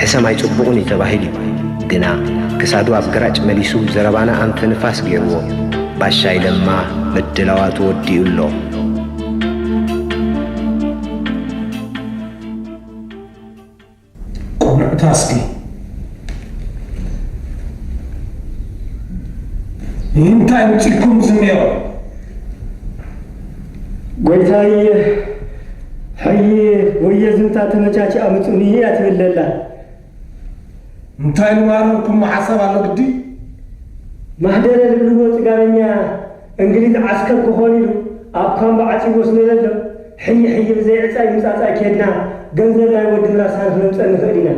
ሕሰም ኣይጽቡቕን እዩ ተባሂሉ እዩ። ግና ክሳዱ ኣብ ግራጭ መሊሱ ዘረባና ኣንፈ ንፋስ ገይርዎ። ባሻይ ለማ ምድላዋቱ ወዲኡ ኣሎ። ቆምዕታ እስኪ እንታይ ምፂኩም ዝኒኦ? ጎይታየ ሕይ ወየ ዝንታ ተመቻች ኣምፁኒ እያ ትብል ዘላ። እንታይ ልማረርኩም ሓሳብ ኣሎ ግዲ? ማህደረ ልብልዎ ፅጋበኛ እንግሊዝ ዓስከር ክኾን ኢሉ ኣብ ካምቦ ዓፂዎ ስለ ዘሎ ሕይ ሕይ ብዘይ ዕፃይ ምፃፃይ ኬድና ገንዘብ ናይ ወዲ ምራሳን ክነምፀእ ንኽእል ኢና።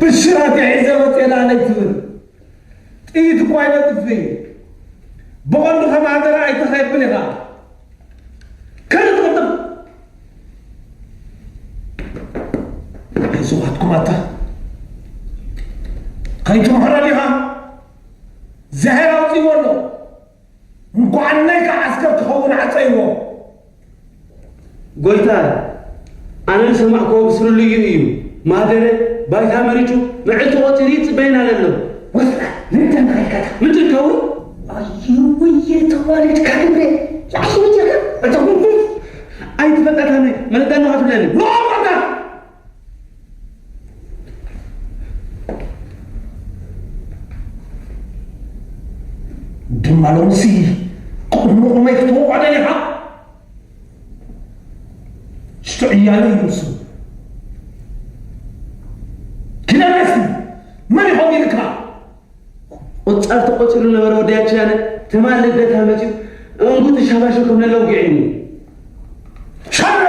ብሽራት የሒዘ መፅኤ ንኣነይ ትብል ጥይት እኳ ኣይነጥፍእ እዩ። ብቐንዱ ከም ሃገር ኣይትኸብን ኢኻ። ከልጥጥም ኣይዞባትኩም ኣታ ከይትምሕሮ ዲኻ? ዛሄር ኣውፂዎ ኣሎ። እንኳዕ ነይካ ዓስከር ክኸውን ዓፀይዎ። ጎይታ ኣነ ዝሰማዕክዎ ብስርልዩ እዩ። ማህደረ ባይታ መሪጩ መዕልቲ ቆፂሩ ይፅበየና ዘሎ። ወስና ንደና ይከታ ምንድን ከውን ኣዩ ወየ ተዋለድ ካግብረ ላሽ ምጀካ እቶም ኣይትፈጠታነ መለዳና ትብለኒ ኖ ድማ ሎምሲ ቁምቁመይ ክትወቆ ደሊኻ ሽቶ ዕያለ እዩ ንሱ ኪዳነስ መን ይኾን ኢልካ ቁፃር ተቆፂሩ ነበረ ወዲ ኣችያነ ትማል ልደታ መፅዩ እንጉ ትሻባሸ ከም ነለ ውጊዕኒ ሻረ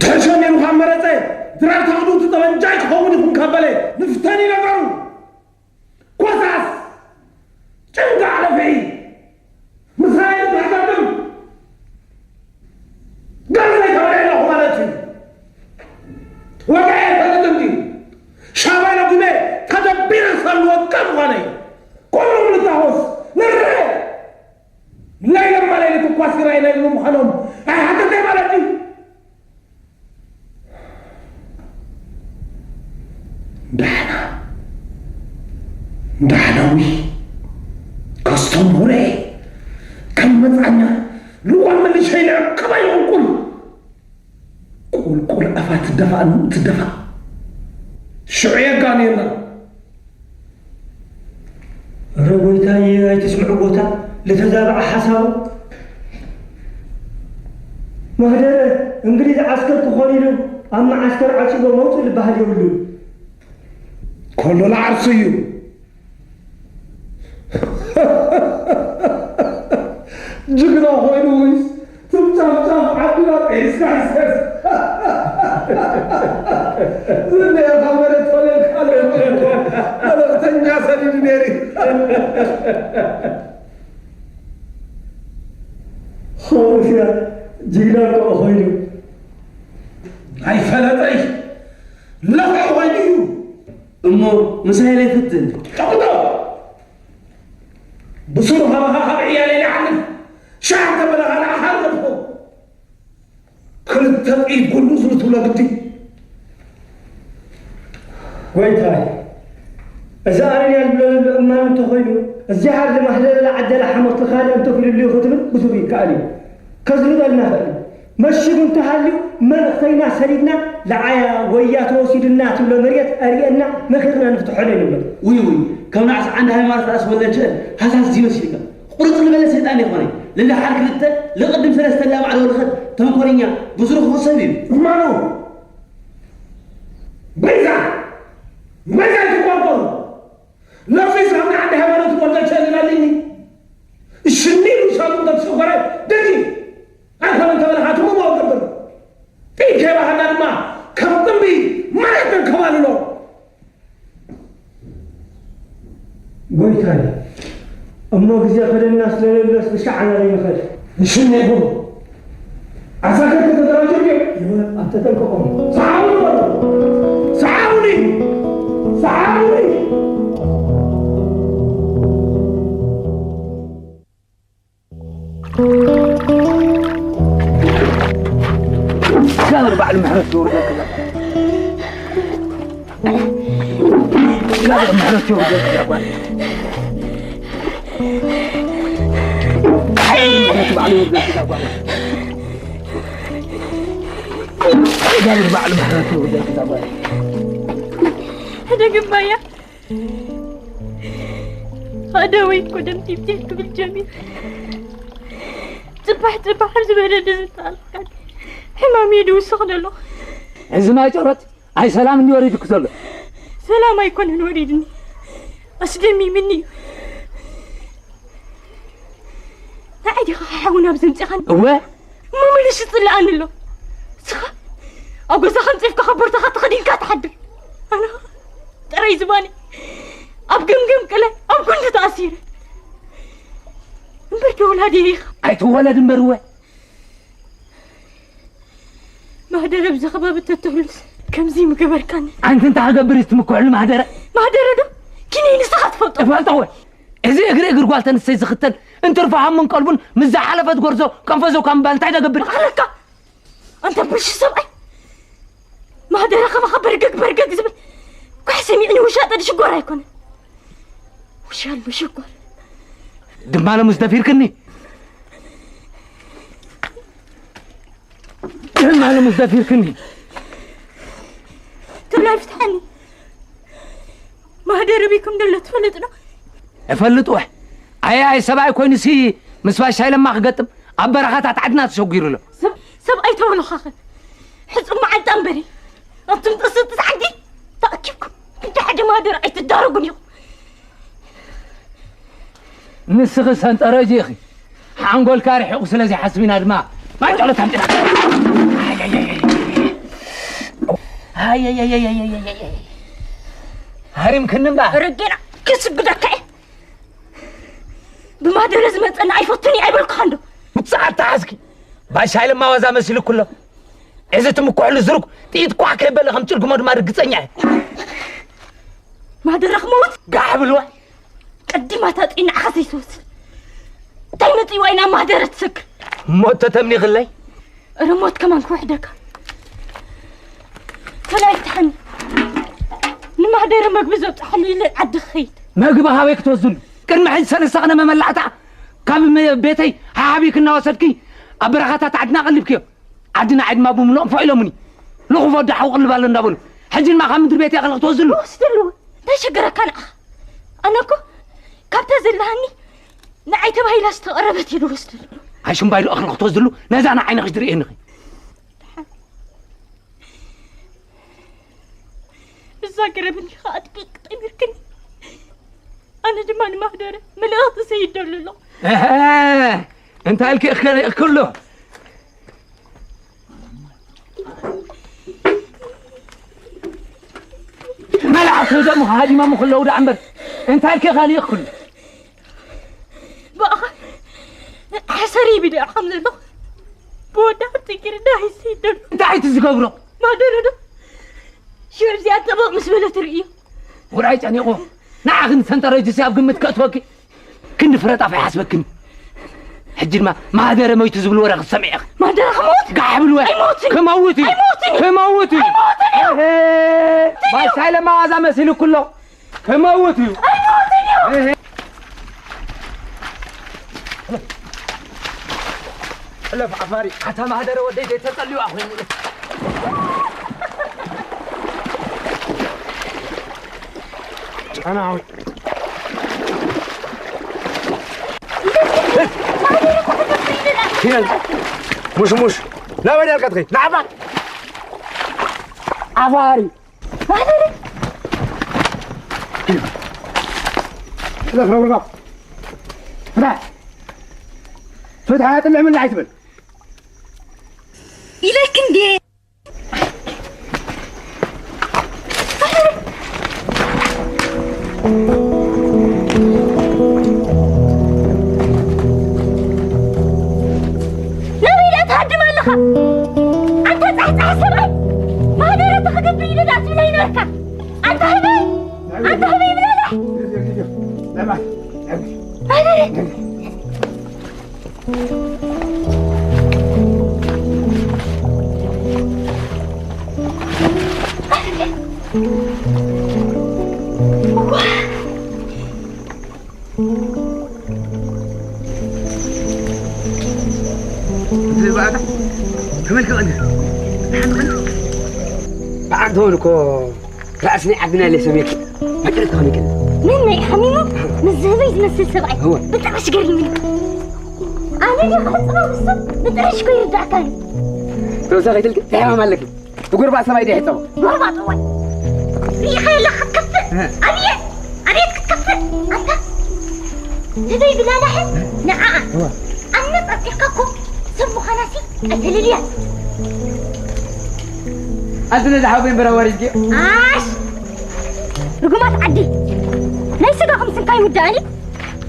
ተሸሚሩ ካብ መረፀ ድራር ተቕዱ እቲ ጠመንጃይ ክኸውን ይኹን ካብ በለ ንፍተኒ ነገሩ ኮሳስ ጭንጋ ኣለፍዒ ምሳይ ዝሕተትም ገንዘይ ተበለ ኣለኹ ማለት እዩ ወገ ኣይፈልጥም ድዩ ሻባይ ነጉመ ተደቢረ ሳልወቀ ዝኾነ ኩሉም ንታወስ ንረ ለይለ ማለይለ ትኳስ ግራይ ለይሉ ምዃኖም ኣይሓተተ ማለት እዩ ዳሕና ዳሕናዊ ካስቶም ሆነ ከም መጻኛ ልዋ መልሸ ይልዕቀባ ይቁልቁል ትደፋ ሽዑ የጋንየና። ኧረ ጎይታዬ ኣይትስምዑ፣ ቦታ ለተዛብዐ ሓሳቡ። ማህደረ እንግሊዝ ዓስከር ክኾን ኢሉ ኣብ መዓስከር ዓጺቦ መውፅእ ዝበሃል የብሉን። ኮሎ ለዓርሱ እዩ። ጅግና ኮይኑ ወይስ ትምጻምጻም ዓድና ሒዝካ ሒዝካስ? ዝንኤኻ መሬት ፈለልካ ኣለዎ። መልእኽተኛ ሰዲዱ ነይሩ። ኸምኡስ ጅግና እኮ ኮይኑ። ኣይፈለጠይ ለኽዑ ኮይኑ እዩ። እሞ ምሳይ ለይፍትን። ጨብጦ! ብሱሩ ካባኻ ካብ ዕያለይ ይዓልፍ። ሻዕ እንተበለኻ ንዓኻ ኣለኹ። ክልተ ጥይት ጉንዱ ስሉ ትብሎ ግዲ። ጎይታይ፣ እዚ ኣረንያ ዝብሎ ዘሎ እማን እንተኾይኑ፣ እግዚኣብሔር ዝማህለለ ዓደለ ሓሞት ንኻልእ እንተፊሉሉ እዩ ክትብል ብሱሩ ይከኣል እዩ። ከዝልበልና ይኽእል እዩ። መሽጉ እንተሃልዩ፣ መልእኽተይና ሰዲድና፣ ለዓያ ወያ ተወሲዱና ትብሎ መሬት ኣርእየና፣ መኺርና ንፍትሖ ዶ ንብሎ? ውይ፣ ውይ፣ ከም ናዕሲ ዓንዲ ሃይማኖት ራእሲ ወለንቸ ሃሳስ ዚመስልካ። ቁርጽ ዝበለ ሰይጣን ይኾነ። ልልሓር ክልተ፣ ልቕድም ሰለስተ ላባዕለ ወልኸት፣ ተንኮለኛ፣ ብዙርኹ ሰብ እዩ። እማኑ! በይዛ! በይዛ ይትቆርቆሩ! ነፍሲ ሳምና ዓንዲ ሃይማኖት ወለንቸ ዝናልኒ። ሽኒ ኢሉ ሳሉ እንተተሰወረ፣ ደጊ! ኣይኮነን ተበላኻ፣ ትሙሞ ገብር። ጥይት ከይበሃልና ድማ ከም ጥምቢ መሬት ነንከባልሎ። ጎይታይ፣ እሞ ግዜ ከደና ስለሌለስ ብሻዕና ዘይንኸድ። ንሽኒ ይኹን። ዓሳከር ከተደራጀው ድዩ? ይበል፣ ኣብ ተጠንቀቖም። ሰዓቡኒ በሎ። ሰዓቡኒ! ሰዓቡኒ! እግዚኣብሔር ባዕሉ ምሕረት የውርደልካ። እግዚኣብሔር ምሕረት የውርደልካ እዛ ጓል። ምሕረት ባዕሉ የውርደልካ እዛ ጓል። እግዚኣብሔር ባዕሉ ምሕረት የውርደልካ እዛ ጓል። ሕደግባያ ኣደወይ እኮ ደም ቲብቴ ክብል ጀሚር። ጽባሕ ጽባሕ ኣብ ዝበለ ድዝተኣልካኒ ሕማም እየ ድውስኽ ዘሎ። እዚ ማይ ጨረት ኣይ ሰላም እንዲ ወሪድክ ዘሎ። ሰላም ኣይኮነን ወሪድኒ፣ ኣስደሚምኒ እዩ። ንዓይ ዲኻ ሓውና ኣብ ዘምጺኻኒ? እወ። እሞ ምልሽ ይጽልኣኒ ኣሎ። እስኻ ኣብ ገዛኻ ኣንጺፍካ ካብ ቦርታኻ ተኸዲንካ ትሓድር። ኣነ ጥራይ ዝባኒ ኣብ ገምገም ቅለ ኣብ ጉንዲ ተኣሲረ። እምበር ዶ ወላዲ ኢኻ? ኣይትወለድ እምበር እወ። ማህደረ ብዚ ከባቢ ተትህሉስ ከምዚ ምገበርካኒ። ኣንቲ እንታይ ክገብር እዩ ትምክሕሉ ማህደረ? ማህደረ ዶ? ኪኒ ንስኻ ትፈልጦ። እፈልጦ እወ። እዚ እግሪ እግሪ ጓል ተንስተይ ዝኽተል እንትርፎ ሃሙን ቀልቡን ምስ ዝሓለፈት ጎርዞ ቀንፈዞ ካብ ምባል እንታይ ደገብር? መቐለካ! ኣንታ ብልሹ ሰብኣይ! ማህደረ ከማኻ በርገግ በርገግ ዝብል ኳሕ ሰሚዕኒ ውሻጠ ድሽጎር ኣይኮነን። ውሻል ምሽጎር። ድማ ለሙስ ደፊርክኒ? ድማ ለሙስ ደፊርክኒ? ትብላይ ፍትሓኒ። ማህደረ ቢኩም ደሎ ትፈልጥ ዶ? እፈልጥ ወሕ። ኣየ ኣይ ሰብኣይ ኮይኑሲ ምስ ባሻይ ለማ ክገጥም ኣብ በረኻታት ዓድና ተሸጒሩ ኣሎ። ሰብ፣ ሰብ ኣይተበሉኻኸ። ሕጹብ መዓንጣ እምበሪ። ኣብቲ ምጥስጥስ ዓዲ ተኣኪብኩም ክንዲ ሓደ ማህደር ኣይትዳረጉን ኢኹም። ንስኺ ሰንጠረዥ ኢኺ። ሓንጎልካ ርሒቑ ስለ ዘይሓስብ ኢና ድማ ማይ ጸሎት ኣምጥና። ኣየየየየየ። ሃሪምክኒ እምበር። ረጌና ክስግደካ እየ። ብማህደረ ዝመጸና ኣይፈቱን እየ ኣይበልኩኻን ዶ? ውጽእ ኣተሓዝኪ። ባሻይ ለማ ዋዛ መሲሉኪ ኣሎ። እዚ ትምክሕሉ ዝሩግ ጥይት ኳሕ ከይበለ ከም ጭልግሞ ድማ ርግጸኛ እየ። ማህደረ ክመውት? ጋሕ ብልዋ። ቀዲማታ ጥይት ንዓኻ ዘይትወስድ። እንታይ መጺእዋ ኢና ማህደረ ትሰክር? ሞት ተተምኒኽለይ? እረ ሞት ከማን ክውሕደካ። ከላይ ትሓኒ። ንማህደረ መግቢ ዘብጽሓሉ ኢለ ዓዲ ክኸይድ። መግቢ ካበይ ክትወስድሉ? ቅድሚ ሕጂ ሰለስተ ቅነ መመላዕታ ካብ መ-፣ ቤተይ ሓሓቢክ እናወሰድኪ ኣብ በረኻታት ዓድና ቀሊብክዮ። ዓድና ዓድማ ብምሉኦም ፎዕ ኢሎምኒ። ልኹፍ ወዲ ሓው ቅልብ ኣሎ እንዳበሉ፣ ሕጂ ድማ ካብ ምድሪ ቤት እያ ክትወስድሉ? ወስድሉ። እንታይ ሸገረካ ንዓኻ? ኣነ እኮ ካብታ ዘለሃኒ ንዓይ ተባሂላ ዝተቐረበት እየ ዝወስድሉ። ኣይ ሽምባይ ዶ እኽሊ ክትወስድሉ? ነዛ ንዓይንኺ ትርእየኒ ኺ? እዛ ገረብኒ ኸኣ ኣጥቢቕ ጠሚርክኒ። ኣነ ድማ ንማህደረ መልእኽቲ ሰይደሉ ኣለኹ። እሀ፣ እንታይ ኢልኪ እኽሊ እኽሎ? መልኣኽ ደሞ ሃዲሞም ከለዉ ደኣ እምበር፣ እንታይ ኢልኪ ኸሊእክሉ? ብኣኻ ሕሰር ይብል ኢኻ ከም ዘለኹ፣ ብወዲ ሃብተይ ገይረ ደሃይ ሰይደሉ። እንታይ እቲ ዝገብሮ? ማህደረ ዶ ሽዑ እዚኣ ጠበቕ ምስ በለ ትርእዮ። ውራይ ጨኒቑ፣ ንዓኽን ሰንጠረጅሲ ኣብ ግምት ከእትወኪ። ክንዲ ፍረ ጣፍ ኣይሓስበክን። ሕጂ ድማ ማህደረ መይቱ ዝብል ወረ ክትሰምዒ ኢኺ። ማህደረ ክመውት? ጋሕ ብልወ። ኣይመውትን። ክመውት እዩ። ኣይመውትን እዩ። ክመውት እዩ። ኣይመውትን እዩ። እሄ፣ ባሻይ ለማዋዛ መሲሉ ኩሎ። ክመውት እዩ። ኣይመውትን እዩ። እሄ። ሕለፍ ዓፋሪ። ኣታ ማህደረ ወደይ ዘይተጸልዩ ኣኹም። ጨናዊ። ሂነን። ሙሽ ሙሽ። ናበይ ዳልካ ትኸይድ? ንዓባ። ዓፋሪ። ማህደረ። ሕለፍ ረብርባ። ፍታ። ፍትሓ ጥልዕ ምን ኣይትበል። ኢለክ እንዴ? ናበይ ደኣ ትሃድም ኣለኻ? ኣንታ ጻሕጻሕ ሰብኣይ፣ ማህደረ ተኸገብር ኢለ ደኣ ትብለይ ነበርካ። ኣንታ ህበይ፣ ኣንታ ህበይ ብላላ። ማህደረ። ብዓንተውን እኮ ራእሲ ናይ ዓድና የለ ሰሜት መጨረስታ ኾነ ይቀል። መን ናይ ሓሚሙ? ምስ ዝህበይ ዝመስል ሰብኣይ። እወ። ብጣዕሚ ሽገር ይብል። ኣነ ዲኻ ሕጽባ ውሱ ብጥርሽ ኮ ይርዳእካ እዩ። ሮዛ ከይትልኪ እንታይ ሕማም ኣለኪ? ብጎርባጥ ሰብኣይ ዲያ ሕጸባ? ጎርባጥ እወ። ሪኢኻ የለ ክትከፍእ። እህ። ኣብየ፣ ኣብየት ክትከፍእ። ኣንታ ህበይ ብላላሕን ንዓኣ። እወ። ኣነ ጸቂቕካ እኮ ሰብ ምዃናሲ ኣይተለልያን። ኣንቲ ነዚ ሓወይ እምበር ኣዋሪድኪ። ኣሽ! ርጉማት ዓዲ! ናይ ስጋ ክምስልካ ይውዳእኒ?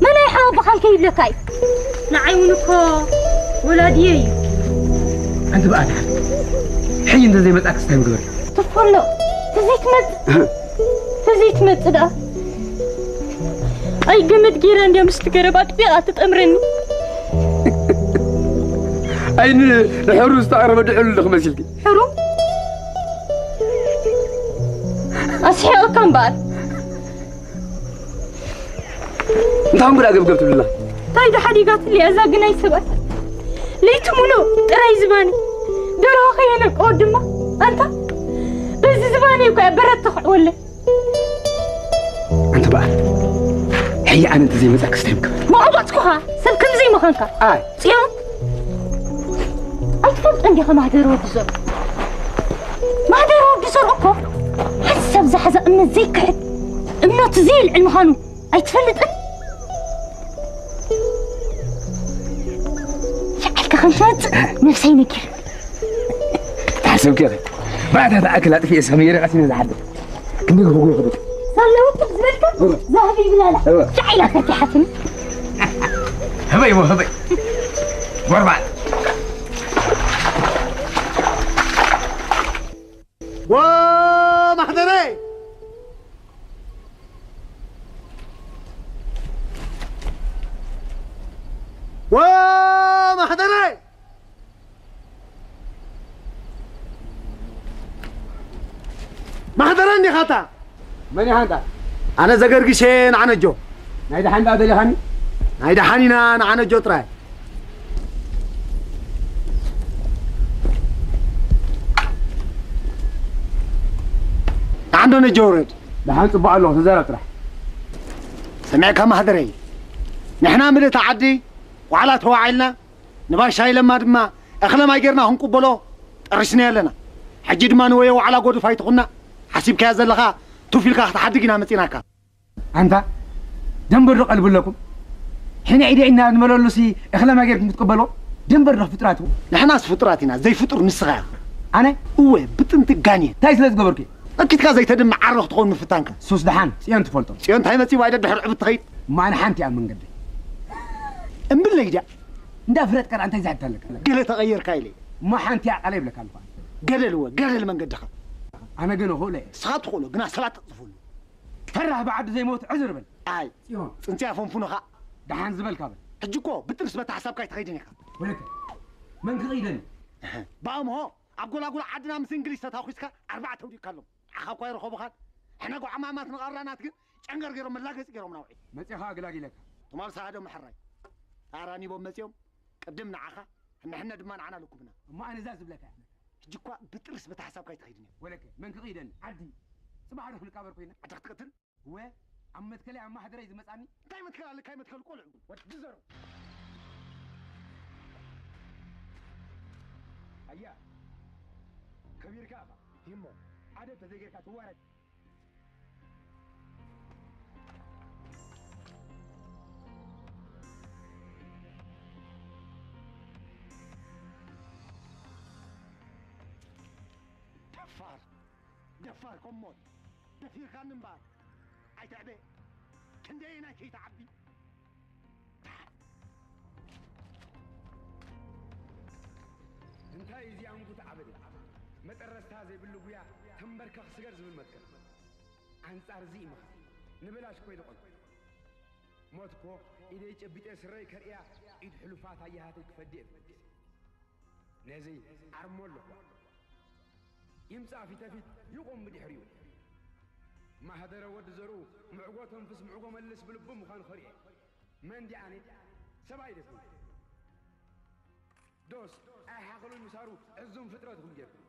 መን ኣይሓወቦኻን ከይብለካ እዩ? ንዓይ እውን እኮ ወላድየ እዩ። ኣንቲ ብኣታ ሕይ እንተ ዘይመጻ ክስታይ ምግበሪ። ትፈሎ፣ ተዘይትመጽእ፣ ተዘይትመጽእ ደኣ። ኣይ ገመድ ጌራ እንድያ ምስቲ ገረብ ኣጥቢቓ ትጠምረኒ። ኣይ ን-፣ ንሕሩ ዝተቐረበ ድዕሉ ኣለኹ መሲልኪ። ሕሩም? ኣስሒቕካ እምበኣር። እንታይ ጉዳ ገብገብ ትብልና? እንታይ ደሓዲጋትለይ እዛ ግናይ ሰብኣይ? ለይቲ ሙሉእ ጥራይ ዝባኒ። ደርሆ ከየነቀወ ድማ፣ ኣንታ፣ በዚ ዝባኒ እኮ እያ በረት ተኽዕወለይ። ኣንቲ በዓል፣ ሕጂ ኣነ እንተዘይመጻ ክስታይ ምክበል። መቐባጽኩኻ፣ ሰብ ከምዘይ ምዃንካ። ኣይ። ጽዮን፣ ኣይትፈልጦን ዲኻ ማህደር ወዲ ዞር? ማህደር ወዲ ዞር እኮ፣ ሓንሳብ ዝሓዘ እምነት ዘይክሕድ፣ እምነቱ ዘየልዕል ምዃኑ ኣይትፈልጥን? ሸዓልካ ከም ትመጽእ ነብሰይ ነጊር። ተሓሰብኪ ኢኺ። ባዕታ ተኣክል ኣጥፊኤ ሰመየረ ቀሲነ ዝሓድር። ክንደይ ክብሉ ይኽእሉ? ሳለውትር ዝበልካ እወ። ዛህቢ ይብላላ። እወ። ሻዕ ኢላ ከርኪሓትኒ። ህበይ እሞ ህበይ። ጎርባል። ወ ማሕደረይ! ወ ማሕደረይ! ማሕደረ እንዲኻ ኣታ? መን ኢኻ ኣንታ? ኣነ ዘገርግሼ ንዓነጆ። ናይ ደሓን ደኣ ደሊኻኒ? ናይ ደሓን ኢና ንዓነጆ ጥራይ። ነጀውረድ። ደሓን ጽቡቕ ኣለኹ፣ ተዛረብ ጥራሕ። ሰሚዕካ ማህደረይ፣ ንሕና ምልእቲ ዓዲ ዋዕላ ተዋዒልና፣ ንባሻይ ለማ ድማ እኽለ ማይ ጌርና ክንቅበሎ ጠሪስና ኣለና። ሕጂ ድማ ንወዮ ዋዕላ ጎድፍ ኣይትኹና፣ ሓሲብካያ ዘለኻ ቱፍ ኢልካ ክትሓድግ ኢና መጺናካ። ኣንታ ደንበዶ ቀልቢ ኣለኩም? ሕነ ኢደ ኢና ንመለሉሲ እኽለ ማይ ጌርኩም ክትቅበሎ? ደንበዶ ፍጡራት እዩ። ንሕናስ ፍጡራት ኢና፣ ዘይፍጡር ንስኻ ኢኻ። ኣነ? እወ፣ ብጥንቲ ጋኔን። እንታይ ስለ ዝገበርኩ? እኪትካ ዘይተድምዕ ዓሮ ክትኸውን ምፍታንካ። ሱስ ደሓን፣ ጽዮን ትፈልጦ። ጽዮን እንታይ መጺዋ ኢደ ድሕሪ ዕቡት ትኸይድ? እሞ ኣነ ሓንቲ እያ መንገደይ። እምብለይ ድያ? እንዳ ፍረጥ ቀር እንታይ ዝሕት ኣለካ? ገለ ተቐየርካ ኢለ። እሞ ሓንቲ እያ ቃለ ይብለካ ኣለኹ። ገደል እወ፣ ገደል መንገድኻ። ኣነ ግን እኽእሎ እየ። ንስኻ ትኽእሎ፣ ግና ሰባት ትቕጽፉሉ። ፈራህ ብዓዱ ዘይመውት ዕዝር በል። ኣይ፣ ጽዮን። ጽንጽያ ፈንፉንኻ። ደሓን ዝበልካ በል። ሕጂ እኮ ብጥርስ በታ ሓሳብካ ኣይትኸይድን ኢኻ። ወለተ፣ መን ክኸይደኒ? ብኣምሆ፣ ኣብ ጎላጉል ዓድና ምስ እንግሊዝ ተታኲስካ ኣርባዕተ ውዲቕካሎም። ንዓኻ እኳ ኣይረኸቡኻን። ሕነ ጓዕማማት ንቐራናት ግን ጨንገር ገይሮም መላገጺ ገይሮም ናውዒ። መጺኻ ኣግላጊለካ። ትማል ሰሃዶ ምሕራይ። ኣራኒቦም መጺኦም፣ ቅድም ንዓኻ፣ ሕነ ሕነ ድማ ንዓና ልኩብና። እሞ ኣነ እዛ ዝብለካ እያ። ሕጂ እኳ ብጥርስ በታ ሓሳብካ ኣይትኸይድን እያ። ወለከ፣ መን ክኽይደኒ? ዓዲ። ጽባሕ ዶ ክንቃበር ኮይና? ዓዲ ክትቀትል? እወ፣ ኣብ መትከለይ ኣብ ማሕደረይ ዝመጻኒ? እንታይ መትከል ኣለካ? መትከል ቆልዑ። ወዲ ዘሩ። ኣያ፣ ከቢርካ ኢኻ። እሞ፣ ኣደብ ተዘይጌርካ ትዋረድ። ደፋር፣ ደፋር ኮሞት፣ ደፊርካኒ እምበኣር። ኣይትዕበ፣ ክንደየናይ ከይትዓቢ። እንታይ እዚ ኣንጉት ዓበደ? መጠረስታ ዘይብሉ ጉያ፣ ተንበርከኽ ስገር ዝብል መትከል። ኣንጻር እዚ ኢምኻ ንበላሽ ኮይነ ቆልኩ። ሞት እኮ ኢደይ ጨቢጠ ስረይ ከርእያ ኢድ ሕሉፋት ኣያሃተይ ክፈዲ እየ ፈዲሰ። ነዚ ዓርሞ ኣለኹ። ይምጻእ ፊተፊት ይቑም ብድሕሪኡ። ማህደረ ወዲ ዘርኡ ምዕጎ ተንፍስ ምዕጎ መልስ ብልቡ ምዃኑ ከርእየ። መን ዲኣነ ሰብኣይ ደፍኑ። ዶስ ኣይሓኽሉን ምሳሩ ዕዙም ፍጥረት ኢኹም ጌርኩም።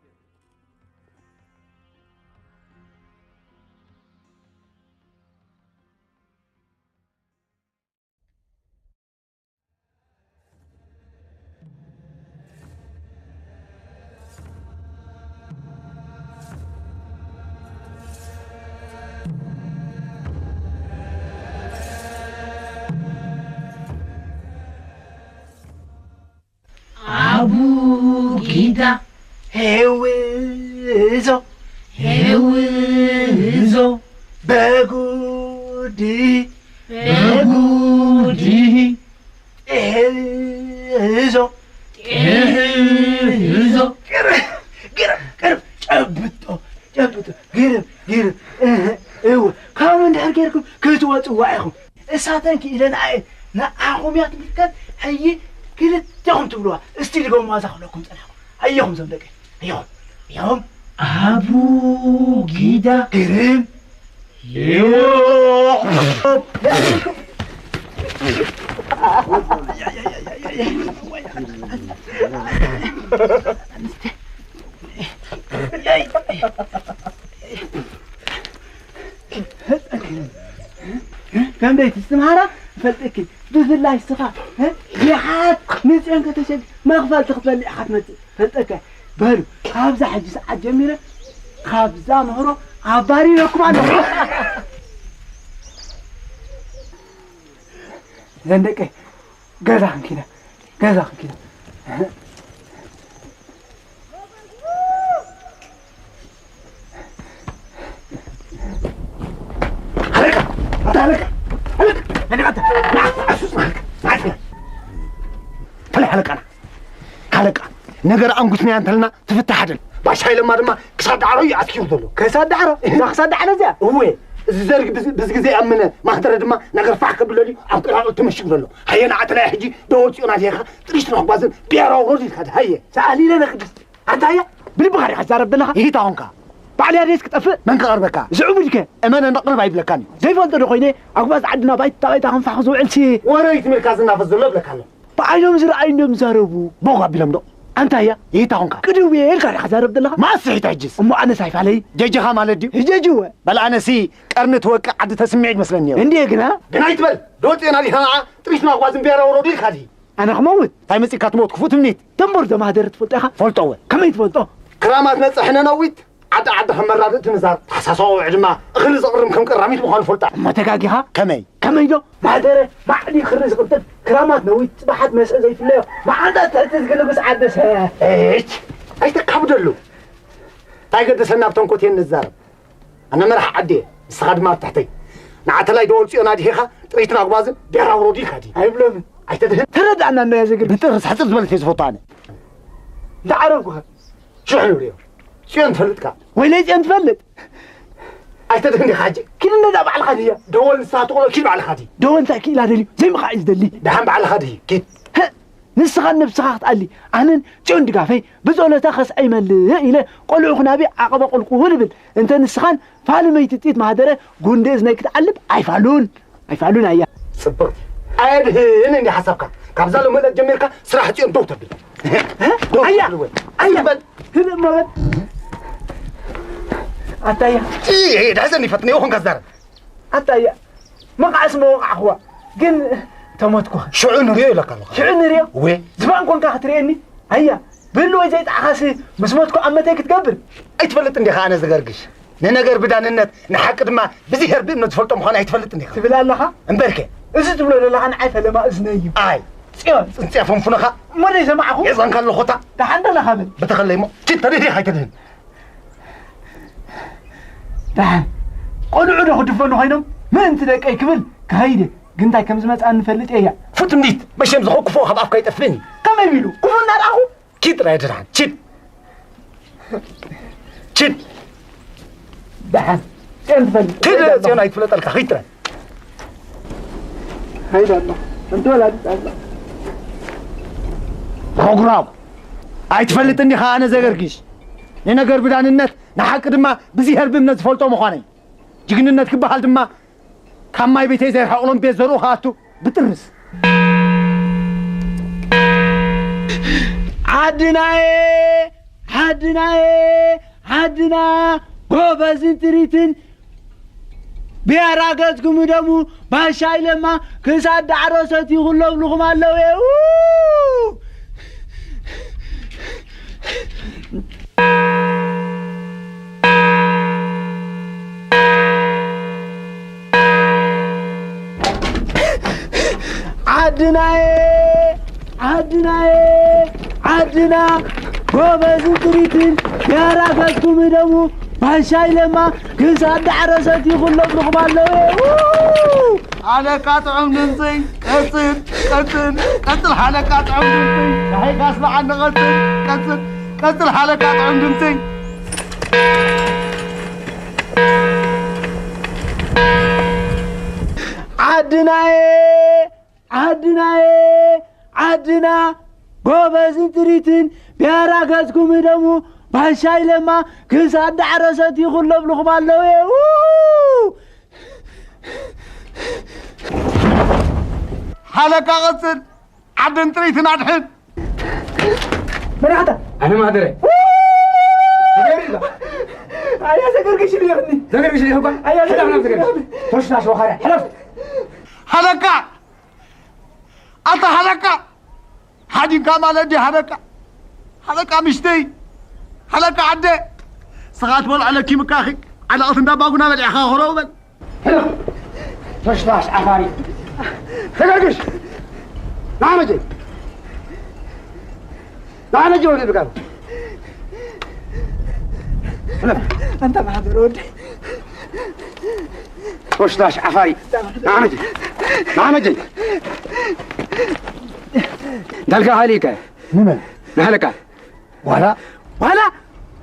ኣቡጊዳ ሄውዞ ሄውዞ በጉዲ በጉዲ ጤህዞ ጤህዞ ግርም ግርም ግርም ጨብጦ ጨብጦ ግርም ግርም እህ እወ ካብኡ እንድሕር ጌርኩም ክትወፅዋ ኢኹም። እሳተን ክኢለንኣ እየን። ንዓኹም እያ ትምልከት። ሕጂ ክልቴኹም ትብልዋ። እስቲ ድገሙዋ እዛ ክብለኩም ጸኒሕኩም። ኣየኹም እዞም ደቂ። ኣየኹም። ኣየኹም። ኣቡ ጊዳ። ግርም። ዮብ። ከምደይ ትስትምሃራ እፈልጠኪ። ብፍላይ እስኻ፣ እ? ይሓት ንጽዮን ከተሸግ መኽፈልቲ ክትበልዕ ኢኻ ትመጽእ። ፈልጠካ። በሉ፣ ካብዛ ሕጂ ሰዓት ጀሚረ፣ ካብዛ ምህሮ ኣባሪረኩም ኣለኹ። ዘን ደቀይ፣ ገዛ ክንኪዳ፣ ገዛ ክንኪዳ። ሃለቃ! ኣታ ሃለቃ! ሃለቃ! ሃለቃ! ኣታ! ና! ኣሱስ ሃለቃ! ሃለቃ! ፈለ ሃለቃና! ሃለቃ! ነገር ኣንጉስናያ እንተልና ትፍታሕ ደል። ባሻይ ለማ ድማ ክሳብ ዳዕሮ እዩ ኣትኪሩ ዘሎ። ክሳብ ዳዕሮ? እዛ ክሳብ ዳዕሮ እዚኣ? እወ! እዚ ዘርግ ብዝ-፣ ብዝ ግዜ ኣመነ ማህደረ ድማ ነገር ፋሕ ከብለልዩ ኣብ ቅራቑ ተመሽጉ ዘሎ። ሃየ ንዓ ተለያ ሕጂ ደወል ጽዮና ዜኻ ጥሪሽ ንኽጓዝን ብሄራዊ ሮድ ኢልካ ሃየ። ሰኣል ኢለ ነክድስ። ኣንታ ሃያ፣ ብልብኻ ዲኻ ትዛረብ ዘለኻ? ይሂታ ኾንካ። ባዕልያ ደስ ክጠፍእ? መን ክቐርበካ? ዝዕቡድከ? እመነ ንቕርብ ኣይብለካን እዩ። ዘይፈልጦ ዶ ኮይነ? ኣጉባዝ ዓድና ባይታ ባይታ ክንፋሕ ዝውዕልሲ። ወረ እዩ ትምህርካ ዝናፈስ ዘሎ እብለካ ኣሎ። ብዓይኖም ዝረኣዩ እንድዮም ዝዛረቡ። ቦግ ኣቢሎም ዶ? ኣንታ እያ ይታ ኾንካ ቅድው ኢልካ ዲኻ ዛረብ ዘለኻ? ማስሒት ሕጅስ እሞ ኣነስ ኣይፋለይ። ጀጅኻ ማለት ድዩ? ጀጅወ። በል ኣነሲ ቀርኒ ትወቅዕ ዓዲ ተስሚዕ ይመስለኒ እየ። እንዴ ግና? ግና ይትበል። ዶ ጽዮን ኣዲኻ ንዓ ጥሪትና ጓዝን ቤራ ወረዱ ኢልካ ድዩ? ኣነ ክመውት? እንታይ መጺእካ ትሞት ክፉእ ትምኒት? ተንቦር ዘማህደር ትፈልጦ ኢኻ? ፈልጦ እወ። ከመይ ትፈልጦ? ክራማት ነጸሕነ ነዊት ዓዲ ዓዲ ከም መራድእቲ ንዛር ተሓሳስባ ውዕ ድማ እኽሊ ዘቕርም ከም ቀራሚት ምዃኑ ፈልጣ። እሞ ተጋጊኻ? ከመይ? ከመይ ዶ? ማህደረ ማዕዲ ክሪ ዝቕጥል ክራማት ነዊት ጽባሓት መስአ ዘይፍለዮ መዓልታት ትሕቲ ዝግልብስ ዓደሰ። እች ኣይተካብደሉ። እንታይ ገደሰና ኣብ ተንኮቴን ንዛረብ። ኣነ መራሕ ዓዲ እየ፣ ንስኻ ድማ ኣብ ትሕተይ። ንዓተላይ ደወል ጽዮን ኣድሂኻ ጥሪትን ኣጉባዝን ቤራ ውረዱ ኢልካ ድዩ? ኣይብሎምን። ኣይተድህን። ተረዳእና እናያ ዘግር። ብጥርስ ሕጽር ዝበለት እየ ዝፈቱ ኣነ። እንተ ዓረብኩኸ? ሽሕ ንብልዮ። ጽዮን ትፈልጥካ? ወይለይ ጽዮን ትፈልጥ? ኣይተድህን ዲኻ ሕጂ? ኪድ ነዛ ባዕልኻ ድያ? ደወል ንስኻ ትቕሎ ኪድ ባዕልኻ ድዩ? ደወል እንታይ ክኢላ ደልዩ? ዘይምኻዕ እዩ ዝደሊ። ደሓን ባዕልኻ ድዩ? ኪድ። ህእ! ንስኻን ነብስኻ ክትኣሊ፣ ኣነን ጽዮን ድጋፈይ ብጸሎታ ከስዐ ይመልእ ኢለ ቆልዑ ክናቢ ዓቐበ ቁልቁል እብል። እንተ ንስኻን ፋልመይቲ ጥይት ማህደረ ጉንዲ እዝነይ ክትዓልብ ኣይፋሉን። ኣይፋሉን ኣያ። ጽብቕቲ። ኣየድህን እንዲ ሓሳብካ። ካብዛ ሎሚ ዕለት ጀሚርካ ስራሕ ጽዮን ደው ተብል። ደው ኣያ! ተብል ወይ? ኣያ! በል። ህድእ እሞ በል። ኣታያ። እይ፣ እይ፣ ድሕዘኒ ፈትነ ይኹን ከዛረብ። ኣታያ። መቃዕስ መወቃዕኽዋ። ግን ተሞትኩኻ። ሽዑ ንሪኦ ኢለካ ኣለኹ። ሽዑ ንሪኦ? ወይ። ዝባን ኮንካ ክትርእየኒ? ኣያ። ብህልወይ ዘይጠዓኻሲ ምስ ሞትኩ ኣብ መተይ ክትገብር? ኣይትፈልጥ እንዲኻ ኣነ ዝገርግሽ። ንነገር ብዳንነት፣ ንሓቂ ድማ ብዝሄር ብእምነት ዝፈልጦ ምዃኑ ኣይትፈልጥን ኢኻ። ትብል ኣለኻ? እምበርከ። እዚ ትብሎ ዘለኻ ንዓይ ፈለማ እዝነይ እዩ። ኣይ። ጽዮን። ጽንጽያ ፈንፉነኻ። እሞ ደይ ሰማዕኹ? የዛንካ ኣለኹታ። ደሓን ደለኻ በል። ብተኸለይ እሞ፣ ኪድ ተድህዲኻ ኣይተድህን። ደሓን። ቆልዑ ዶ ክድፈኑ ኮይኖም? ምእንቲ ደቀይ ክብል ክኸይድ እየ። ግን እንታይ ከም ዝመጽኣኒ እፈልጥ እየ። ፉት እንዲት፣ መሸም ዝኸው ክፉእ ካብ ኣፍካ ይጠፍእን እዩ። ከመይ ቢሉ? ክፉእ እናረኣኹ? ኪድ ጥራይ ድራን፣ ኪድ። ኪድ። ደሓን። ጽዮን ትፈልጥ። ኪድ፣ ጽዮን ኣይትፍለጠልካ፣ ኪድ ጥራይ። ኸይድ ኣሎ። እንተ ወላዲት ኣላ። ሮግራም። ኣይትፈልጥን ዲኻ ኣነ ዘገርግሽ? ንነገር ብዳንነት፣ ንሓቂ ድማ ብዝሄር ብእምነት ዝፈልጦ ምዃነይ። ጅግንነት ክበሃል ድማ ካብ ማይ ቤተይ ዘይርሕቕሎም ቤት ዘርኡ ክኣቱ ብጥርስ። ዓድናየ፣ ዓድናየ፣ ዓድና ጎበዝን ጥሪትን ብያራ ገጽኩም ደሙ ባሻይ ለማ ክሳብ ዳዕሮ ሰትዩ ክለብልኹም ኣለዉ እየ። ው! ዓድናየ፣ ዓድናየ፣ ዓድና ጎበዝን ጥሪትን ያራ ገዝኩም ደሙ ባሻይ ለማ ክሳብ ዳዕሮ ሰትዩ ክለብልኹም ኣለዉ እየ። ው! ሓለቃ ጥዑም ድምፂ፣ ቀፅል፣ ቀፅል፣ ቀፅል ሓለቃ ጥዑም ድምፂ። ናይ ጋስ በዓል ንቐፅል፣ ቀፅል፣ ቀፅል ሓለቃ ጥዑም ድምፂ። ዓድናየ፣ ዓድናየ፣ ዓድና ጎበዝን ጥሪትን ብያራ ገዝኩም ደሙ ባሻይ ለማ ክሳብ ዳዕሮ ሰትዩ ክለብልኹም ኣለዉ እየ። ው! ሓለቃ ቀጽል፣ ዓድን ጥሪትን ኣድሕን። መራሕታ። ኣነ ማህደረ። ኣያ ዘገርግሽ ልየኽኒ። ዘገርግሽ ልየኽኳ? ኣያ ሕለፍ ናብ ዘገርግሽ። ዘገርግሽ። ቶሽታሽ ወኻርያ። ሕለፍ። ሓለቃ! ኣታ ሓለቃ! ሓዲንካ ማለት ድዩ ሓለቃ? ሓለቃ ምሽተይ፣ ሓለቃ ዓደ፣ ስኻ ትበልዖ ለኪምካኺ፣ ዓለቕቲ እንዳባጉና በሊዕኻ ኸረው በል። ሕለፍ! ተሽታሽ ዓፋሪ። ተገርግሽ! ንዓ መጀ! ንዓ መጀ ወደ ብጋር! ሕለፍ! ኣንታ ማሕበር ወዲ። ቶሽታሽ ዓፋሪ። ንዓ መጀ! ንዓ መጀ! እንዳልካ ሃሊከ። ንመን? ንሃለቃ። ዋላ? ዋላ?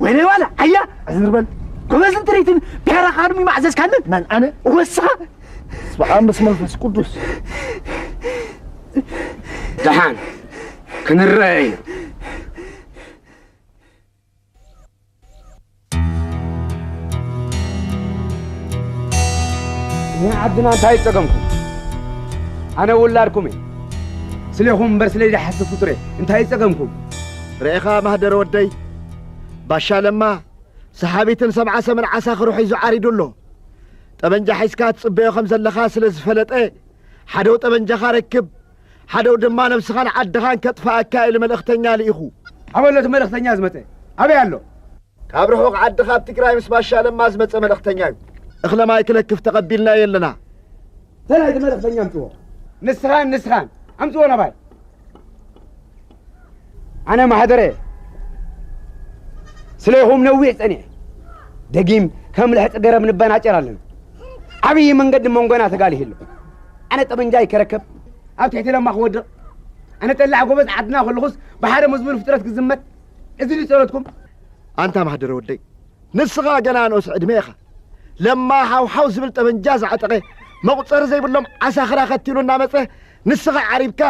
ወይለይ ዋላ? ኣያ? ዕዝር በል። ጎበዝን ጥሪትን ብሔራ ካድሚ ማዕዘዝካንን? መን? ኣነ? ወስኻ? ስብሓን በስመ መንፈስ ቅዱስ። ደሓን ክንረአ እዩ። ናይ ዓድና እንታይ ጸገምኩም? ኣነ ውላድኩም እየ። ስሌኹም እምበር ስለይ ዝሓስብ ፍጡር እየ። እንታይ ጸገምኩም? ርኢኻ ማህደረ ወደይ፣ ባሻ ለማ ሰሓቢትን ሰብዓ ሰመን ዓሳኽሩ ሒዙ ዓሪዱ ኣሎ። ጠበንጃ ሒዝካ ትጽበዮ ከም ዘለኻ ስለ ዝፈለጠ፣ ሓደው ጠበንጃኻ ረክብ፣ ሓደው ድማ ነብስኻን ዓድኻን ከጥፍኣካ ኢሉ መልእኽተኛ ልኢኹ። ኣበሎ እቲ መልእኽተኛ ዝመጸ ኣበይ ኣሎ? ካብ ርሑቕ ዓዲ ካብ ትግራይ ምስ ባሻ ለማ ዝመጸ መልእኽተኛ እዩ። እኽለ ማይ ክለክፍ ተቐቢልናዮ ኣለና። ተናይ እቲ መልእኽተኛ ኣምጽዎ። ንስኻን ንስኻን ኣምጽዎ ናባይ። ኣነ ማሕደረ ስለ ኢኹም ነዊሕ ጸኒሐ። ደጊም ከም ልሕጺ ገረብ ንበናጨር ኣለና። ዓብዪ መንገዲ መንጎና ተጋሊሁ ኣሎ። ኣነ ጠበንጃይ ከረከብ ኣብ ትሕቲ ለማ ክወድቕ። ኣነ ጠላዕ ጎበዝ ዓድና ከለኹስ ብሓደ መዝሙር ፍጥረት ክዝመት። እዚ ድዩ ጸሎትኩም? ኣንታ ማሕደረ ወደይ፣ ንስኻ ገና ንኡስ ዕድመ ኢኻ። ለማ ሓውሓው ዝብል ጠበንጃ ዝዓጠቐ፣ መቑጸሪ ዘይብሎም ዓሳኽራ ከቲሉ እናመጸ፣ ንስኻ ዓሪብካ፣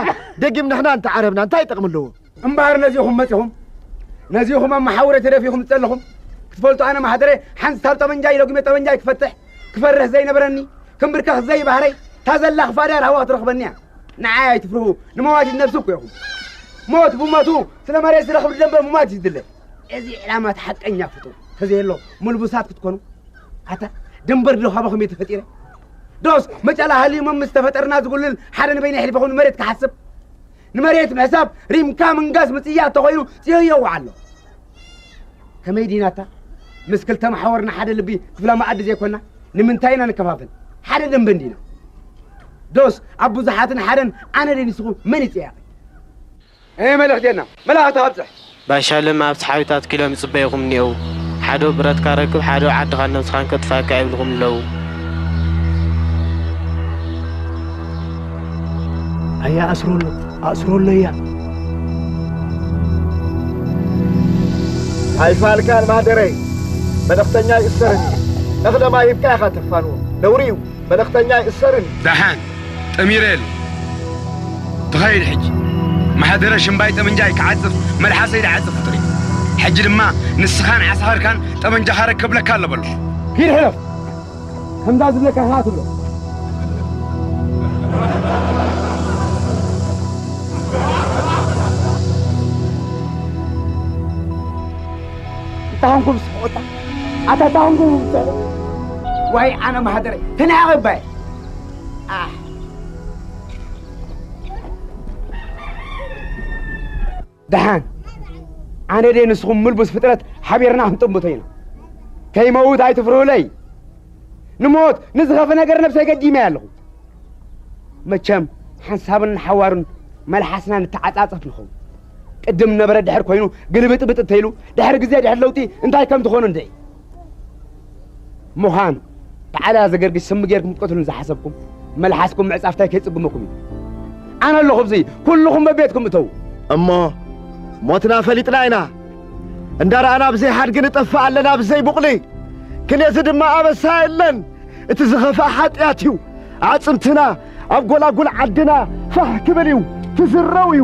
ደጊም ንሕና እንተዓረብና እንታይ ጥቕሚ ኣለዎ? እምበኣር ነዚኹም መጺኹም፣ ነዚኹም ኣብ መሓውረ ተደፊኹም ዝጸለኹም ክትፈልጡ፣ ኣነ ማሕደረ ሓንሳብ ጠበንጃ ኢለጉመ ጠበንጃ ክፈትሕ ክፈርህ ዘይነበረኒ፣ ክምብርከኽ ዘይባህረይ፣ እታ ዘላ ክፋድያ ራህዋ ክትረኽበኒ እያ። ንዓይ ኣይትፍርሁ፣ ንመዋቲት ነብሲ እኮ ኢኹም። ሞት ብሞቱ፣ ስለ መሬት ስለ ክብሪ ደንበ ምሟት እዩ ዝድለ። እዚ ዕላማ እቲ ሓቀኛ ፍጡር ተዘየሎ ምልቡሳት ክትኮኑ፣ ኣታ ድንበር ዶ ካባኹም እየ ተፈጢረ? ዶስ መጫላ ሃልዩሞም ምስ ተፈጠርና ዝጉልል ሓደ ንበይነ የሕሊፈኹም ንመሬት ክሓስብ? ንመሬት ምሕሳብ ሪምካ ምንጋስ ምጽያት ተኾይኑ ጽዮዮ ይወዓሎ። ከመይ ዲናታ? ምስ ክልተ መሓወር ንሓደ ልቢ ክፍላ መኣዲ ዘይኮና፣ ንምንታይ ኢና ንከፋፈል? ሓደ ደንበ እንዲና። ዶስ ኣብ ብዙሓትን ሓደን ኣነ ደይ ንስኹም መን ይጽያቕ? እኔ መልእኽቴና መልእኽቲ ኣብጽሕ። ባሻ ለማ ኣብቲ ሓዊታት ኪሎም ይጽበዩኹም እኒአው። ሓደው ብረትካ ረክብ፣ ሓደው ዓድኻን ነብስኻን ከጥፋካ ይብልኹም ኣለዉ። ኣያ ኣስሮሎ፣ ኣስሮሎ እያ። ኣይፋልካን ማህደረይ፣ መልእኽተኛ ይእሰርን እዩ። እኽለ ማይ ሂብካ ኢኻ ተፋንዎ። ነውሪ እዩ፣ መልእኽተኛ ይእሰርን እዩ። ደሓን፣ ጠሚረ የለ። ትኸይድ ሕጂ። ማሕደረ ሽምባይ ጠመንጃይ ክዓጽፍ፣ መልሓሰይ ድዓጽፍ ፍጡር እዩ። ሕጂ ድማ ንስኻን ዓሳኸርካን ጠመንጃኻ ረከብ ለካ ኣሎ በሎ። ሂድ ሕለፍ። ከምዛ ዝብለካ ኢኻ ትብሎ። እንታይ ኾንኩም ስሕቑታ? ኣታ እንታይ ኾንኩም ስሕቑ? ዋይ ኣነ ማህደረ ተናቒ ባይ። ኣሕ። ደሓን ኣነ ደይ ንስኹም ምልቡስ ፍጥረት ሓቢርና ክንጥምቶ ኢና። ከይመውት ኣይትፍርሁለይ። ንሞት ንዝኸፈ ነገር ነብሰይ ገዲመያ ኣለኹ። መቸም ሓንሳብን ሓዋሩን መልሓስና ንተዓጻጸፍ ንኸውን። ቅድም ነበረ ድሕር ኮይኑ ግልብጥብጥ እንተይሉ ድሕሪ ግዜ ድሕሪ ለውጢ እንታይ ከም ትኾኑ እንድዒ። ምዃን ብዓላ ዘገርግሽ ስሚ ጌርኩም ክትቀትሉን ዝሓሰብኩም መልሓስኩም ምዕጻፍታይ ከይጽግመኩም እዩ። ኣነ ኣለኹ ኣብዚ፣ ኩልኹም በቤትኩም እተው። እሞ ሞትና ፈሊጥና ኢና። እንዳረኣና ብዘይ ሓድጊ ንጠፍእ ኣለና ብዘይ ቡቕሊ። ክንየዚ ድማ ኣበሳ የለን። እቲ ዝኸፍኣ ሓጢኣት እዩ። ኣዕጽምትና ኣብ ጎላጉል ዓድና ፋሕ ክብል እዩ፣ ክዝረው እዩ።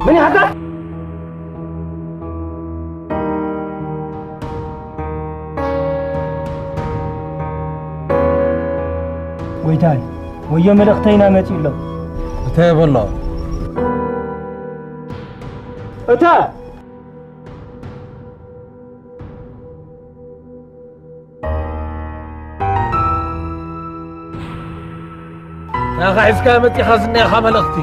ምን ያህል ጎይታይ፣ ወዮ መልእኽተይና መጺኡ ኣሎ። እተ የበሎ። እተ! ናኻ ሒዝካ መጺኻ ዝኒኣኻ መልእኽቲ።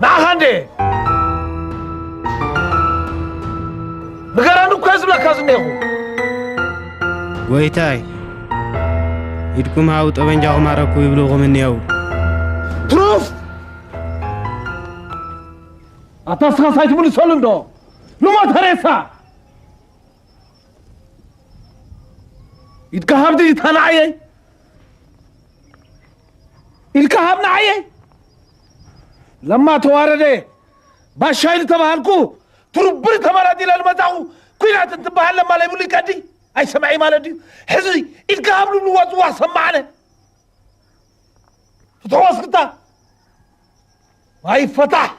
ንዓኻ እንዴ? ንገረኒ እኮ ዝብለካ ዝኒኤኹ። ጎይታይ፣ ኢድኩም ሃቡ ጠበንጃኹም ኣረኩ ይብልኹም እኒአው። ትሩፍ! ኣታ ስኻስ ኣይትምልሰሉ እንዶ? ንሞተ ሬሳ! ኢድካ ሃብ ድዩ እታ ንዓየይ? ኢድካ ሃብ ንዓየይ! ለማ ተዋረደ፣ ባሻይ ዝተባሃልኩ፣ ትሩብሪ ተመራዲለ ዝመጻኹ፣ ኲናት እንትበሃል ለማ ለይብሉ ይቀዲ? ኣይሰምዐይ ማለት ድዩ? ሕዚ ኢድካ ሃብ ልብልዎ ጽዋዕ ሰማዕነ። ፍትሖ እስክታ። ኣይፈታሕ።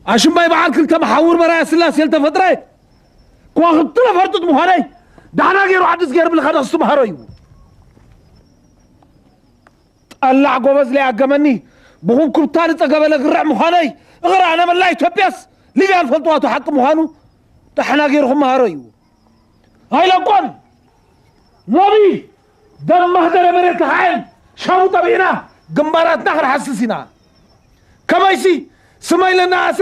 ኣሽምባይ በዓል ክልተ መሓውር በራያ ስላሴ ዝተፈጥረ ከዋኽብቲ ነፈርጡት ምዃነይ ዳሕና ገይሩ ዓዲ ዝገርብልኻ ዶ ኣስተምሃሮ እዩ። ጠላዕ ጎበዝ ለይኣገመኒ ብኹብኩብታ ዝጸገበለ ግርዕ ምዃነይ እኽሪ ኣነ መላ ኢትዮጵያስ ሊብያን ፈልጥዋቱ ሓቂ ምዃኑ ዳሕና ገይሩ ክመሃሮ እዩ። ኣይለቆን። ሎሚ ደም ማህደረ መሬት ተኻዕን ሻቡ ጠቢዕና ግንባራትና ክንሓስስ ኢና። ከመይሲ ስመይ ለናኣሰ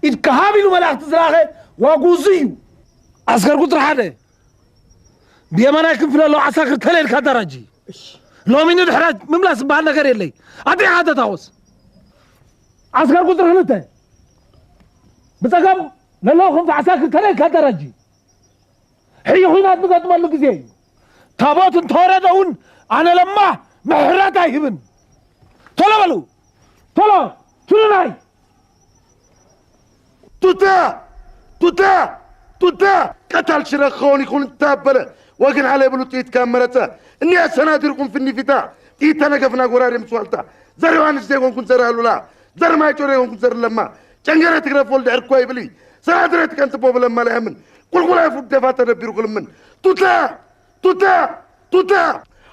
ኢድካ ሃብ ኢሉ መላእኽቲ ዝላኸ ዋጉ እዚ እዩ። ዓስከር ቁፅሪ ሓደ ብየማናይ ክንፍለሎ ዓሳክር ተለልካ ኣዳራጂ። ሎሚ ንድሕረት ምምላስ ዝበሃል ነገር የለይ። ኣጢዕኻ ተታወስ። ዓስከር ቁፅሪ ክልተ ብፀጋም ለለዉ ክንፊ ዓሳክር ተለልካ ኣዳራጂ። ሕዩ ኹናት ንገጥመሉ ግዜ እዩ። ታቦት እንተወረደ እውን ኣነ ለማ ምሕረት ኣይህብን። ቶሎ በሉ፣ ቶሎ፣ ትሩናይ። ቱታ ቱታ ቱታ ቀታል ሽረ ክኸውን ይኹን እንተበለ ወግን ዓለ ብሉ ጥይት ካብ መረጸ እኒኣ ሰናዲርኩም ፍኒፊታ ጥይት ተነገፍና ጎራዴ ምስ ዋልታ ዘር ዮሃንስ ዘይኮንኩን ዘር ኣሉላ ዘር ማይጨው ዘይኮንኩን ዘር ለማ ጨንገረ ትግረፍ ወልደ ዕርኮ ይብሊ ሰናድረ ትቀንጥቦ ብለማ ለያምን ቁልቁላይ ፉደፋ ተነቢሩ ክልምን ቱታ ቱታ ቱታ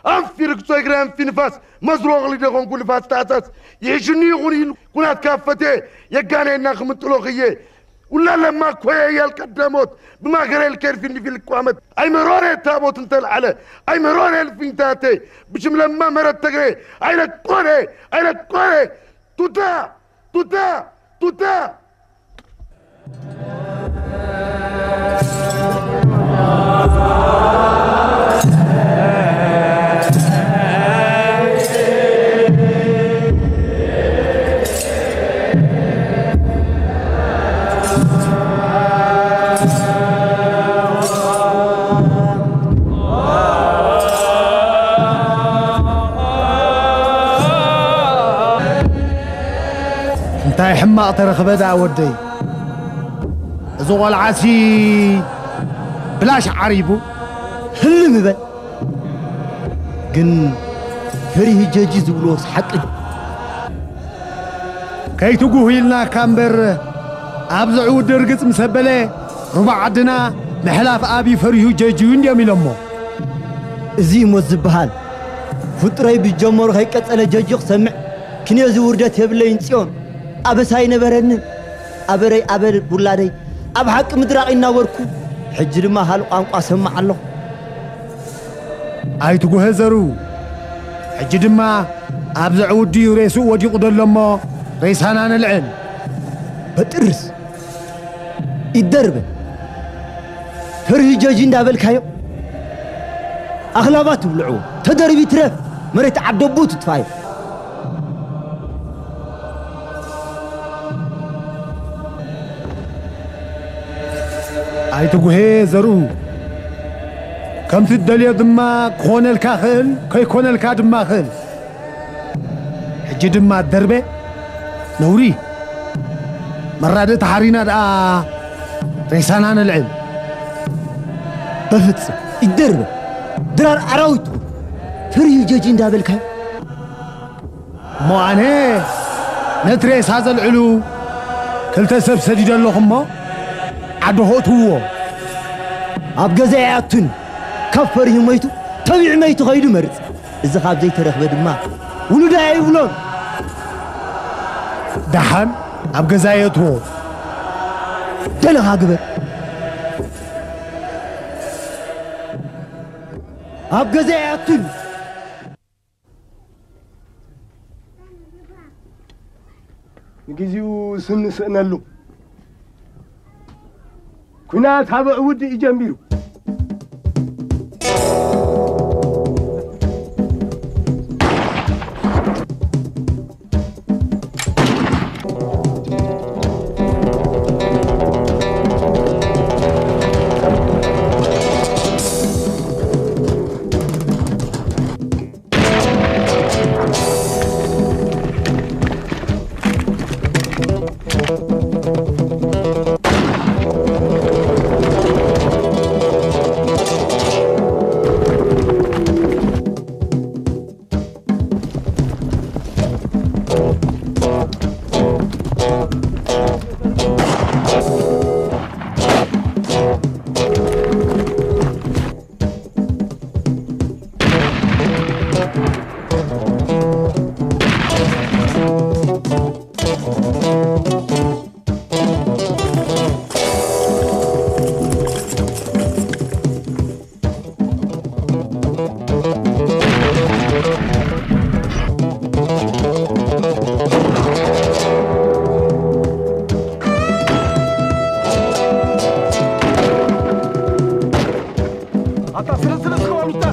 ኣንፊ ርግጾ እግሪ ኣንፊ ንፋስ መስሎ ቕሊ ደኾንኩ ንፋስ ታእሳስ ይሕሽኒ ይኹን ኢሉ ኩናት ካብ ፈትየ የጋነየና ክምንጥሎ ኽየ ውላ ለማ ኮየ እያል ቀደሞት ብማከረ ልከድ ፊንዲ ፊልቋመት ኣይመሮረ ታቦት እንተልዓለ ኣይመሮረ ልፊንታተ ብሽም ለማ መረት ተግረ ኣይነቆረ ኣይነቆረ ቱታ ቱታ ቱታ እንታይ ሕማቕ ተረኽበ ደኣ ወደይ? እዚ ቖልዓሲ ብላሽ ዓሪቡ ህልም በል። ግን ፈሪሁ ጀጂ ዝብልዎስ ሓቂ ድዩ? ከይትጉህ ኢልናካ እምበር ኣብ ዘዕውድ ርግጽ ምስ ኣበለ ሩባ ዓድና ምሕላፍ ኣብዩ ፈሪሁ ጀጂ እዩ እንድዮም ኢሎሞ። እዚ እዩ ሞት ዝበሃል። ፍጡረይ ብዝጀመሮ ከይቀጸለ ጀጂ ክሰምዕ ክንዮ እዚ ውርደት የብለይን ጽዮን። ኣበሳ ኣይነበረንን። ኣበረይ ኣበል ውላደይ ኣብ ሓቂ ምድራቕ ይናበርኩ። ሕጂ ድማ ካልእ ቋንቋ እሰምዕ ኣለኹ። ኣይትጉሀ ዘሩ። ሕጂ ድማ ኣብ ዘዕውድ እዩ ሬስኡ ወዲቑ ደሎ እሞ ሬሳና ነልዕል። በጥርስ ኢደርበ ተርሂ ጀጂ እንዳበልካዮ ኣኽላባት ትብልዕዎ ተደርቢ ትረፍ መሬት ዓደቦ ትጥፋዮ። ኣይትጉሄ ዘርኡ ከምቲ ትደልዮ ድማ ክኾነልካ ኽእል ከይኮነልካ ድማ ኽእል። ሕጂ ድማ ደርበ ነውሪ መራድእ ተሓሪና ደኣ ሬሳና ነልዕል። በፍጽም ይደርበ ድራር ኣራዊት ትኹን ፍርዩ ጀጂ እንዳበልካዮ እሞ ኣነ ነቲ ሬሳ ዘልዕሉ ክልተ ሰብ ሰዲደ ኣለኹ እሞ ዓዲ ኸእትውዎ ኣብ ገዛ ይኣቱን ካብ ፈሪሁ ሞይቱ፣ ተቢዑ ሞይቱ ከይዱ መርጽ። እዚ ካብ ዘይተረኽበ ድማ ውሉዳ ኣይብሎን። ደሓን ኣብ ገዛ የእትዎ። ደለኻ ግበር። ኣብ ገዛ ይኣቱ። ንግዜኡ ስም ንስእነሉ። ኲናት ኣብ ዕውድ እዩ ጀሚሩ። ኣታ ስለ ስለ ዝኸባሉታ።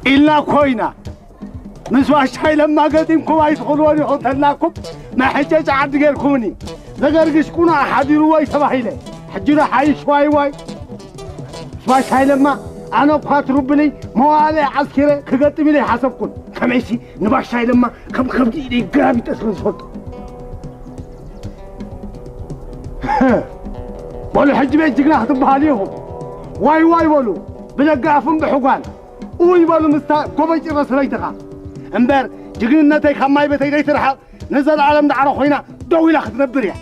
ኢልና እኮ ኢና። ምስ ባሻይ ለማ ገጢምኩም ኣይትኽእልዎን ኢኹም ተላኩም፣ መሐጨጭ ዓዲ ጌርኩምኒ። ዘገርግሽ ቁና ሓዲርዎ እዩ ተባሂለ። ሕጂ ዶ ሓይሽ ዋይ ዋይ? ምስ ባሻይ ለማ ኣነ እኳ ትሩብልይ መዋእለ ዓስኪረ ክገጥም ኢለ ኣይሓሰብኩን። ከመይሲ ንባሻይ ለማ ከም ከብዲ ኢደይ ገላቢጠ ስለ ዝፈልጦ። በሉ ሕጂ ቤት ጅግና ክትበሃሉ ኢኹም። ዋይ ዋይ በሉ ብደገ ኣፍን ብሕጓን። ኡይ በሉ ምስታ ጎበጭረ ሰበይትኻ። እምበር ጅግንነተይ ካብ ማይ ቤተይ ዘይትርሓቕ፣ ንዘለኣለም ዳዕሮ ኮይና ደው ኢላ ክትነብር እያ።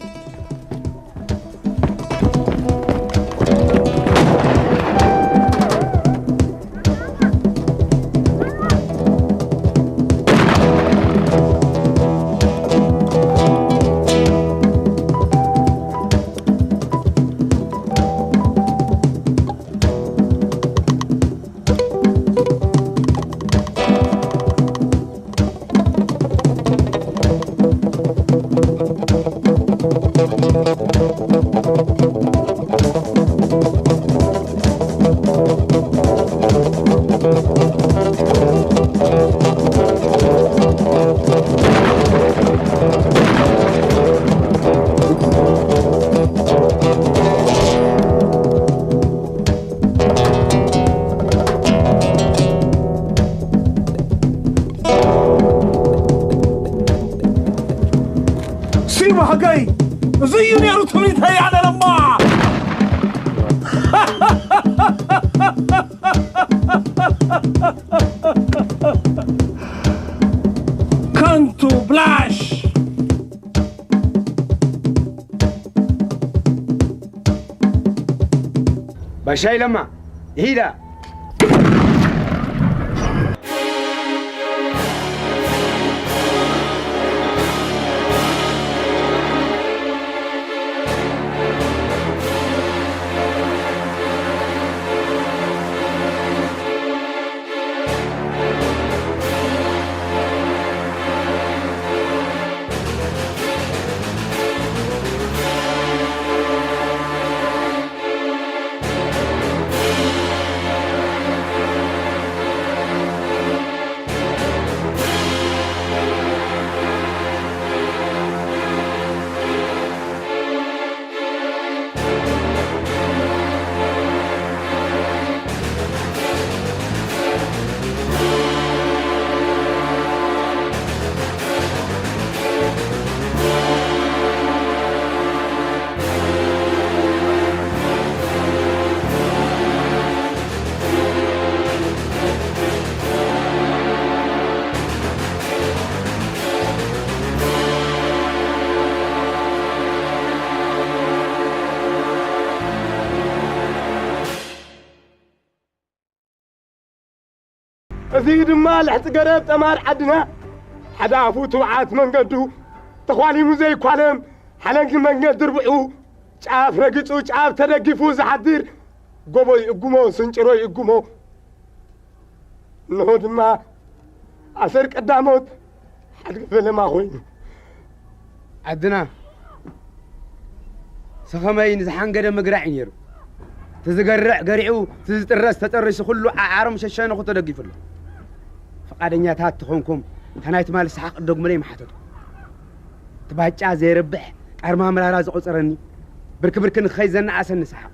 ሲማ ሓጋይ፣ እዚ እዩ ነይሩ ትምኒተይ ኣነ ለማ። ከንቱ ብላሽ። ባሻይ ለማ፣ ይሂዳ። እዚ ድማ ልሕፂ ገረብ ጠማር ዓድና፣ ሓደ ኣፉ ትብዓት መንገዱ ተዃሊሙ ዘይኳለም፣ ሓለንጊ መንገድ ድርብዑ፣ ጫፍ ረጊፁ ጫፍ ተደጊፉ ዝሓድር፣ ጎቦ ይእጉሞ፣ ስንጭሮ ይእጉሞ። እንሆ ድማ ኣሰር ቀዳሞት ሓድጊ ፈለማ ኮይኑ። ዓድና ሰኸመይ ንዝሓንገደ መግራዕ እዩ ነይሩ። እቲ ዝገርዕ ገሪዑ፣ እቲ ዝጥረስ ተጠሪሱ፣ ኩሉ ዓዓሮም ሸሸነኹ ተደጊፉ ኣሎ። ፍቓደኛታት ተኾንኩም፣ እታ ናይ ትማሊ ሰሓቕ እደግሙለይ ምሓተትኩም። እቲ ባጫ ዘይረብሕ ቃርማ መራራ ዝቖጸረኒ፣ ብርኪ ብርኪ ንኽኸይድ ዘነኣሰኒ ሰሓቕ።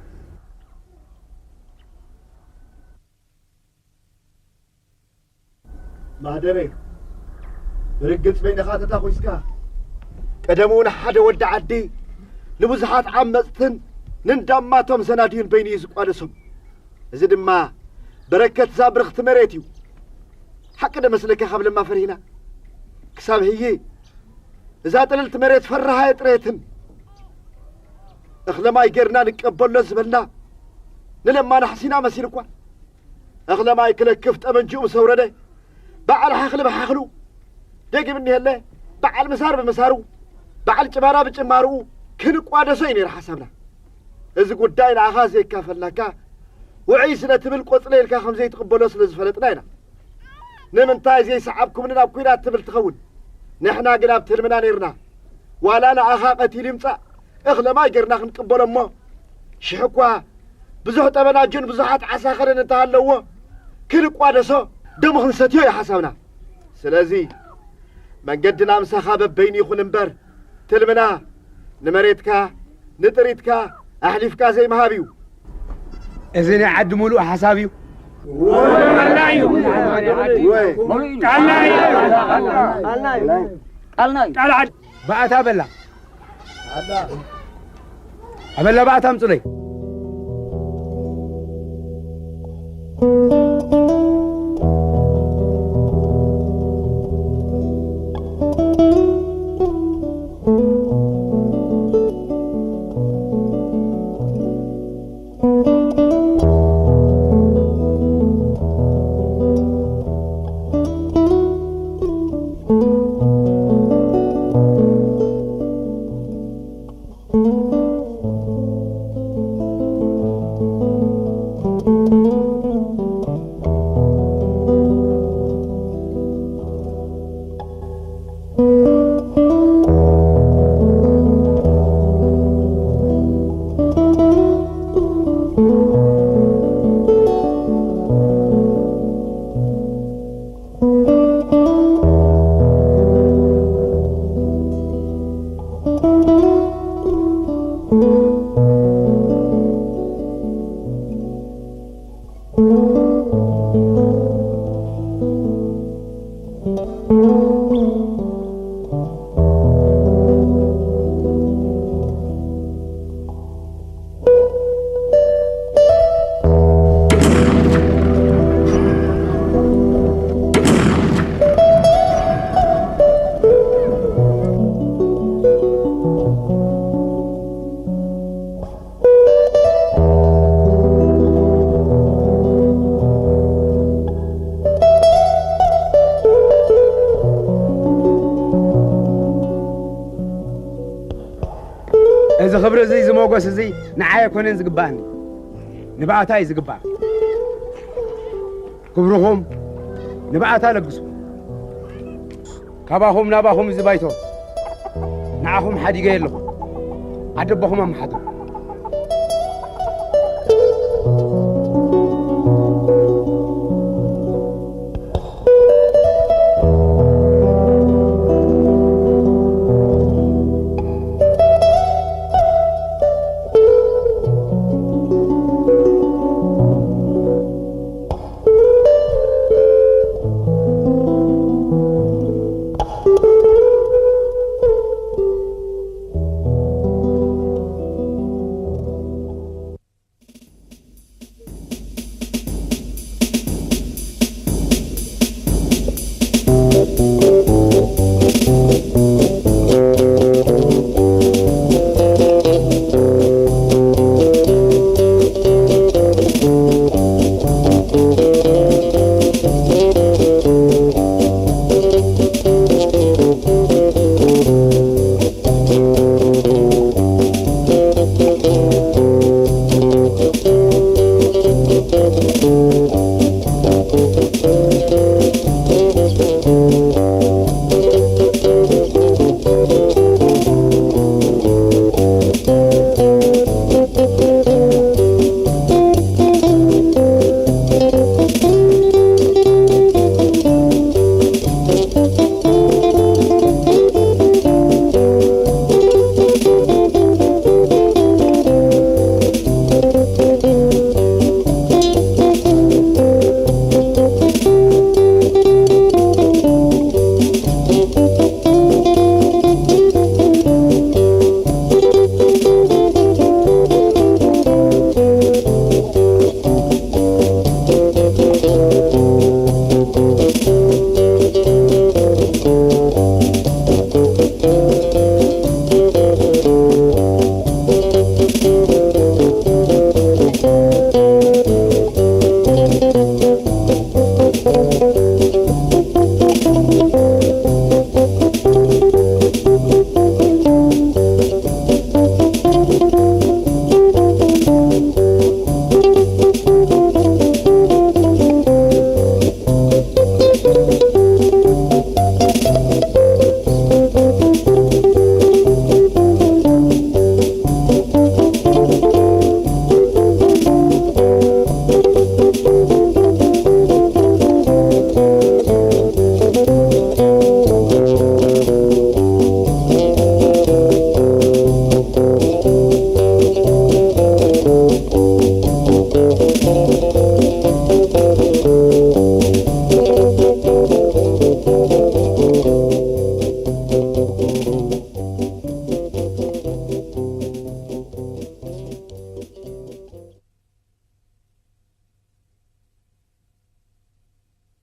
ማህደረይ፣ ብርግጽ በይንኻ ተታኺስካ። ቀደም እውን ሓደ ወዲ ዓዲ ንብዙሓት ዓመጽትን ንንዳማቶም ዘናድዩን በይኑ እዩ ዝቋደሶም። እዚ ድማ በረከት እዛ ብርኽቲ መሬት እዩ። ሓቂ ዶ መስለካ ካብ ለማ ፈሪህና? ክሳብ ህዪ እዛ ጥልልቲ መሬት ፈራሃ የጥረየትን። እኽለ ማይ ጌርና ንቀበሎ ዝበልና ንለማ ናሕሲና መሲሉ እኳ። እኽለ ማይ ክለክፍ ጠመንጅኡ ምስ ኣውረደ፣ በዓል ሓኽሊ ብሓኽሉ፣ ደጊም እኒሀለ፣ በዓል ምሳር ብምሳሩ፣ በዓል ጭማራ ብጭማርኡ ክንቋደሶ እዩ ነይሩ ሓሳብና። እዚ ጉዳይ ንኣኻ ዘይካፈልናካ፣ ውዑይ ስለ ትብል ቆጽለ ኢልካ ከም ዘይትቕበሎ ስለ ዝፈለጥና ኢና። ንምንታይ ዘይሰዓብኩምኒ ናብ ኲናት ትብል ትኸውን? ንሕና ግን ኣብ ትልምና ነይርና። ዋላ ንኣኻ ቀቲሉ ይምጻእ፣ እኽለ ማይ ጌርና ክንቅበሎ እሞ፣ ሽሕ እኳ ብዙሕ ጠበናጁን ብዙሓት ዓሳኸርን እንተሃለዎ፣ ክንቋደሶ፣ ደሙ ክንሰትዮ እዩ ሓሳብና። ስለዚ፣ መንገድና ምሳኻ በበይኑ ይኹን እምበር፣ ትልምና ንመሬትካ፣ ንጥሪትካ ኣሕሊፍካ ዘይምሃብ እዩ። እዚ ናይ ዓዲ ሙሉእ ሓሳብ እዩ። ቃልና እዩ። ቃልና እዩ። ቃልና እዩ። ቃል ዓዲ። ባእታ በላ። ኣበላ ባእታ ኣምጹለይ። እዚ ክብሪ እዚ፣ እዚ ሞገስ እዚ ንዓይ ኣይኮነን ዝግባኣኒ፣ ንብኣታ እዩ ዝግባእ። ክብርኹም ንብኣታ ለግሱ። ካባኹም ናባኹም እዚ ባይቶ ንዓኹም ሓዲገ ኣለኹ። ዓዲ ኣቦኹም ኣመሓድሩ።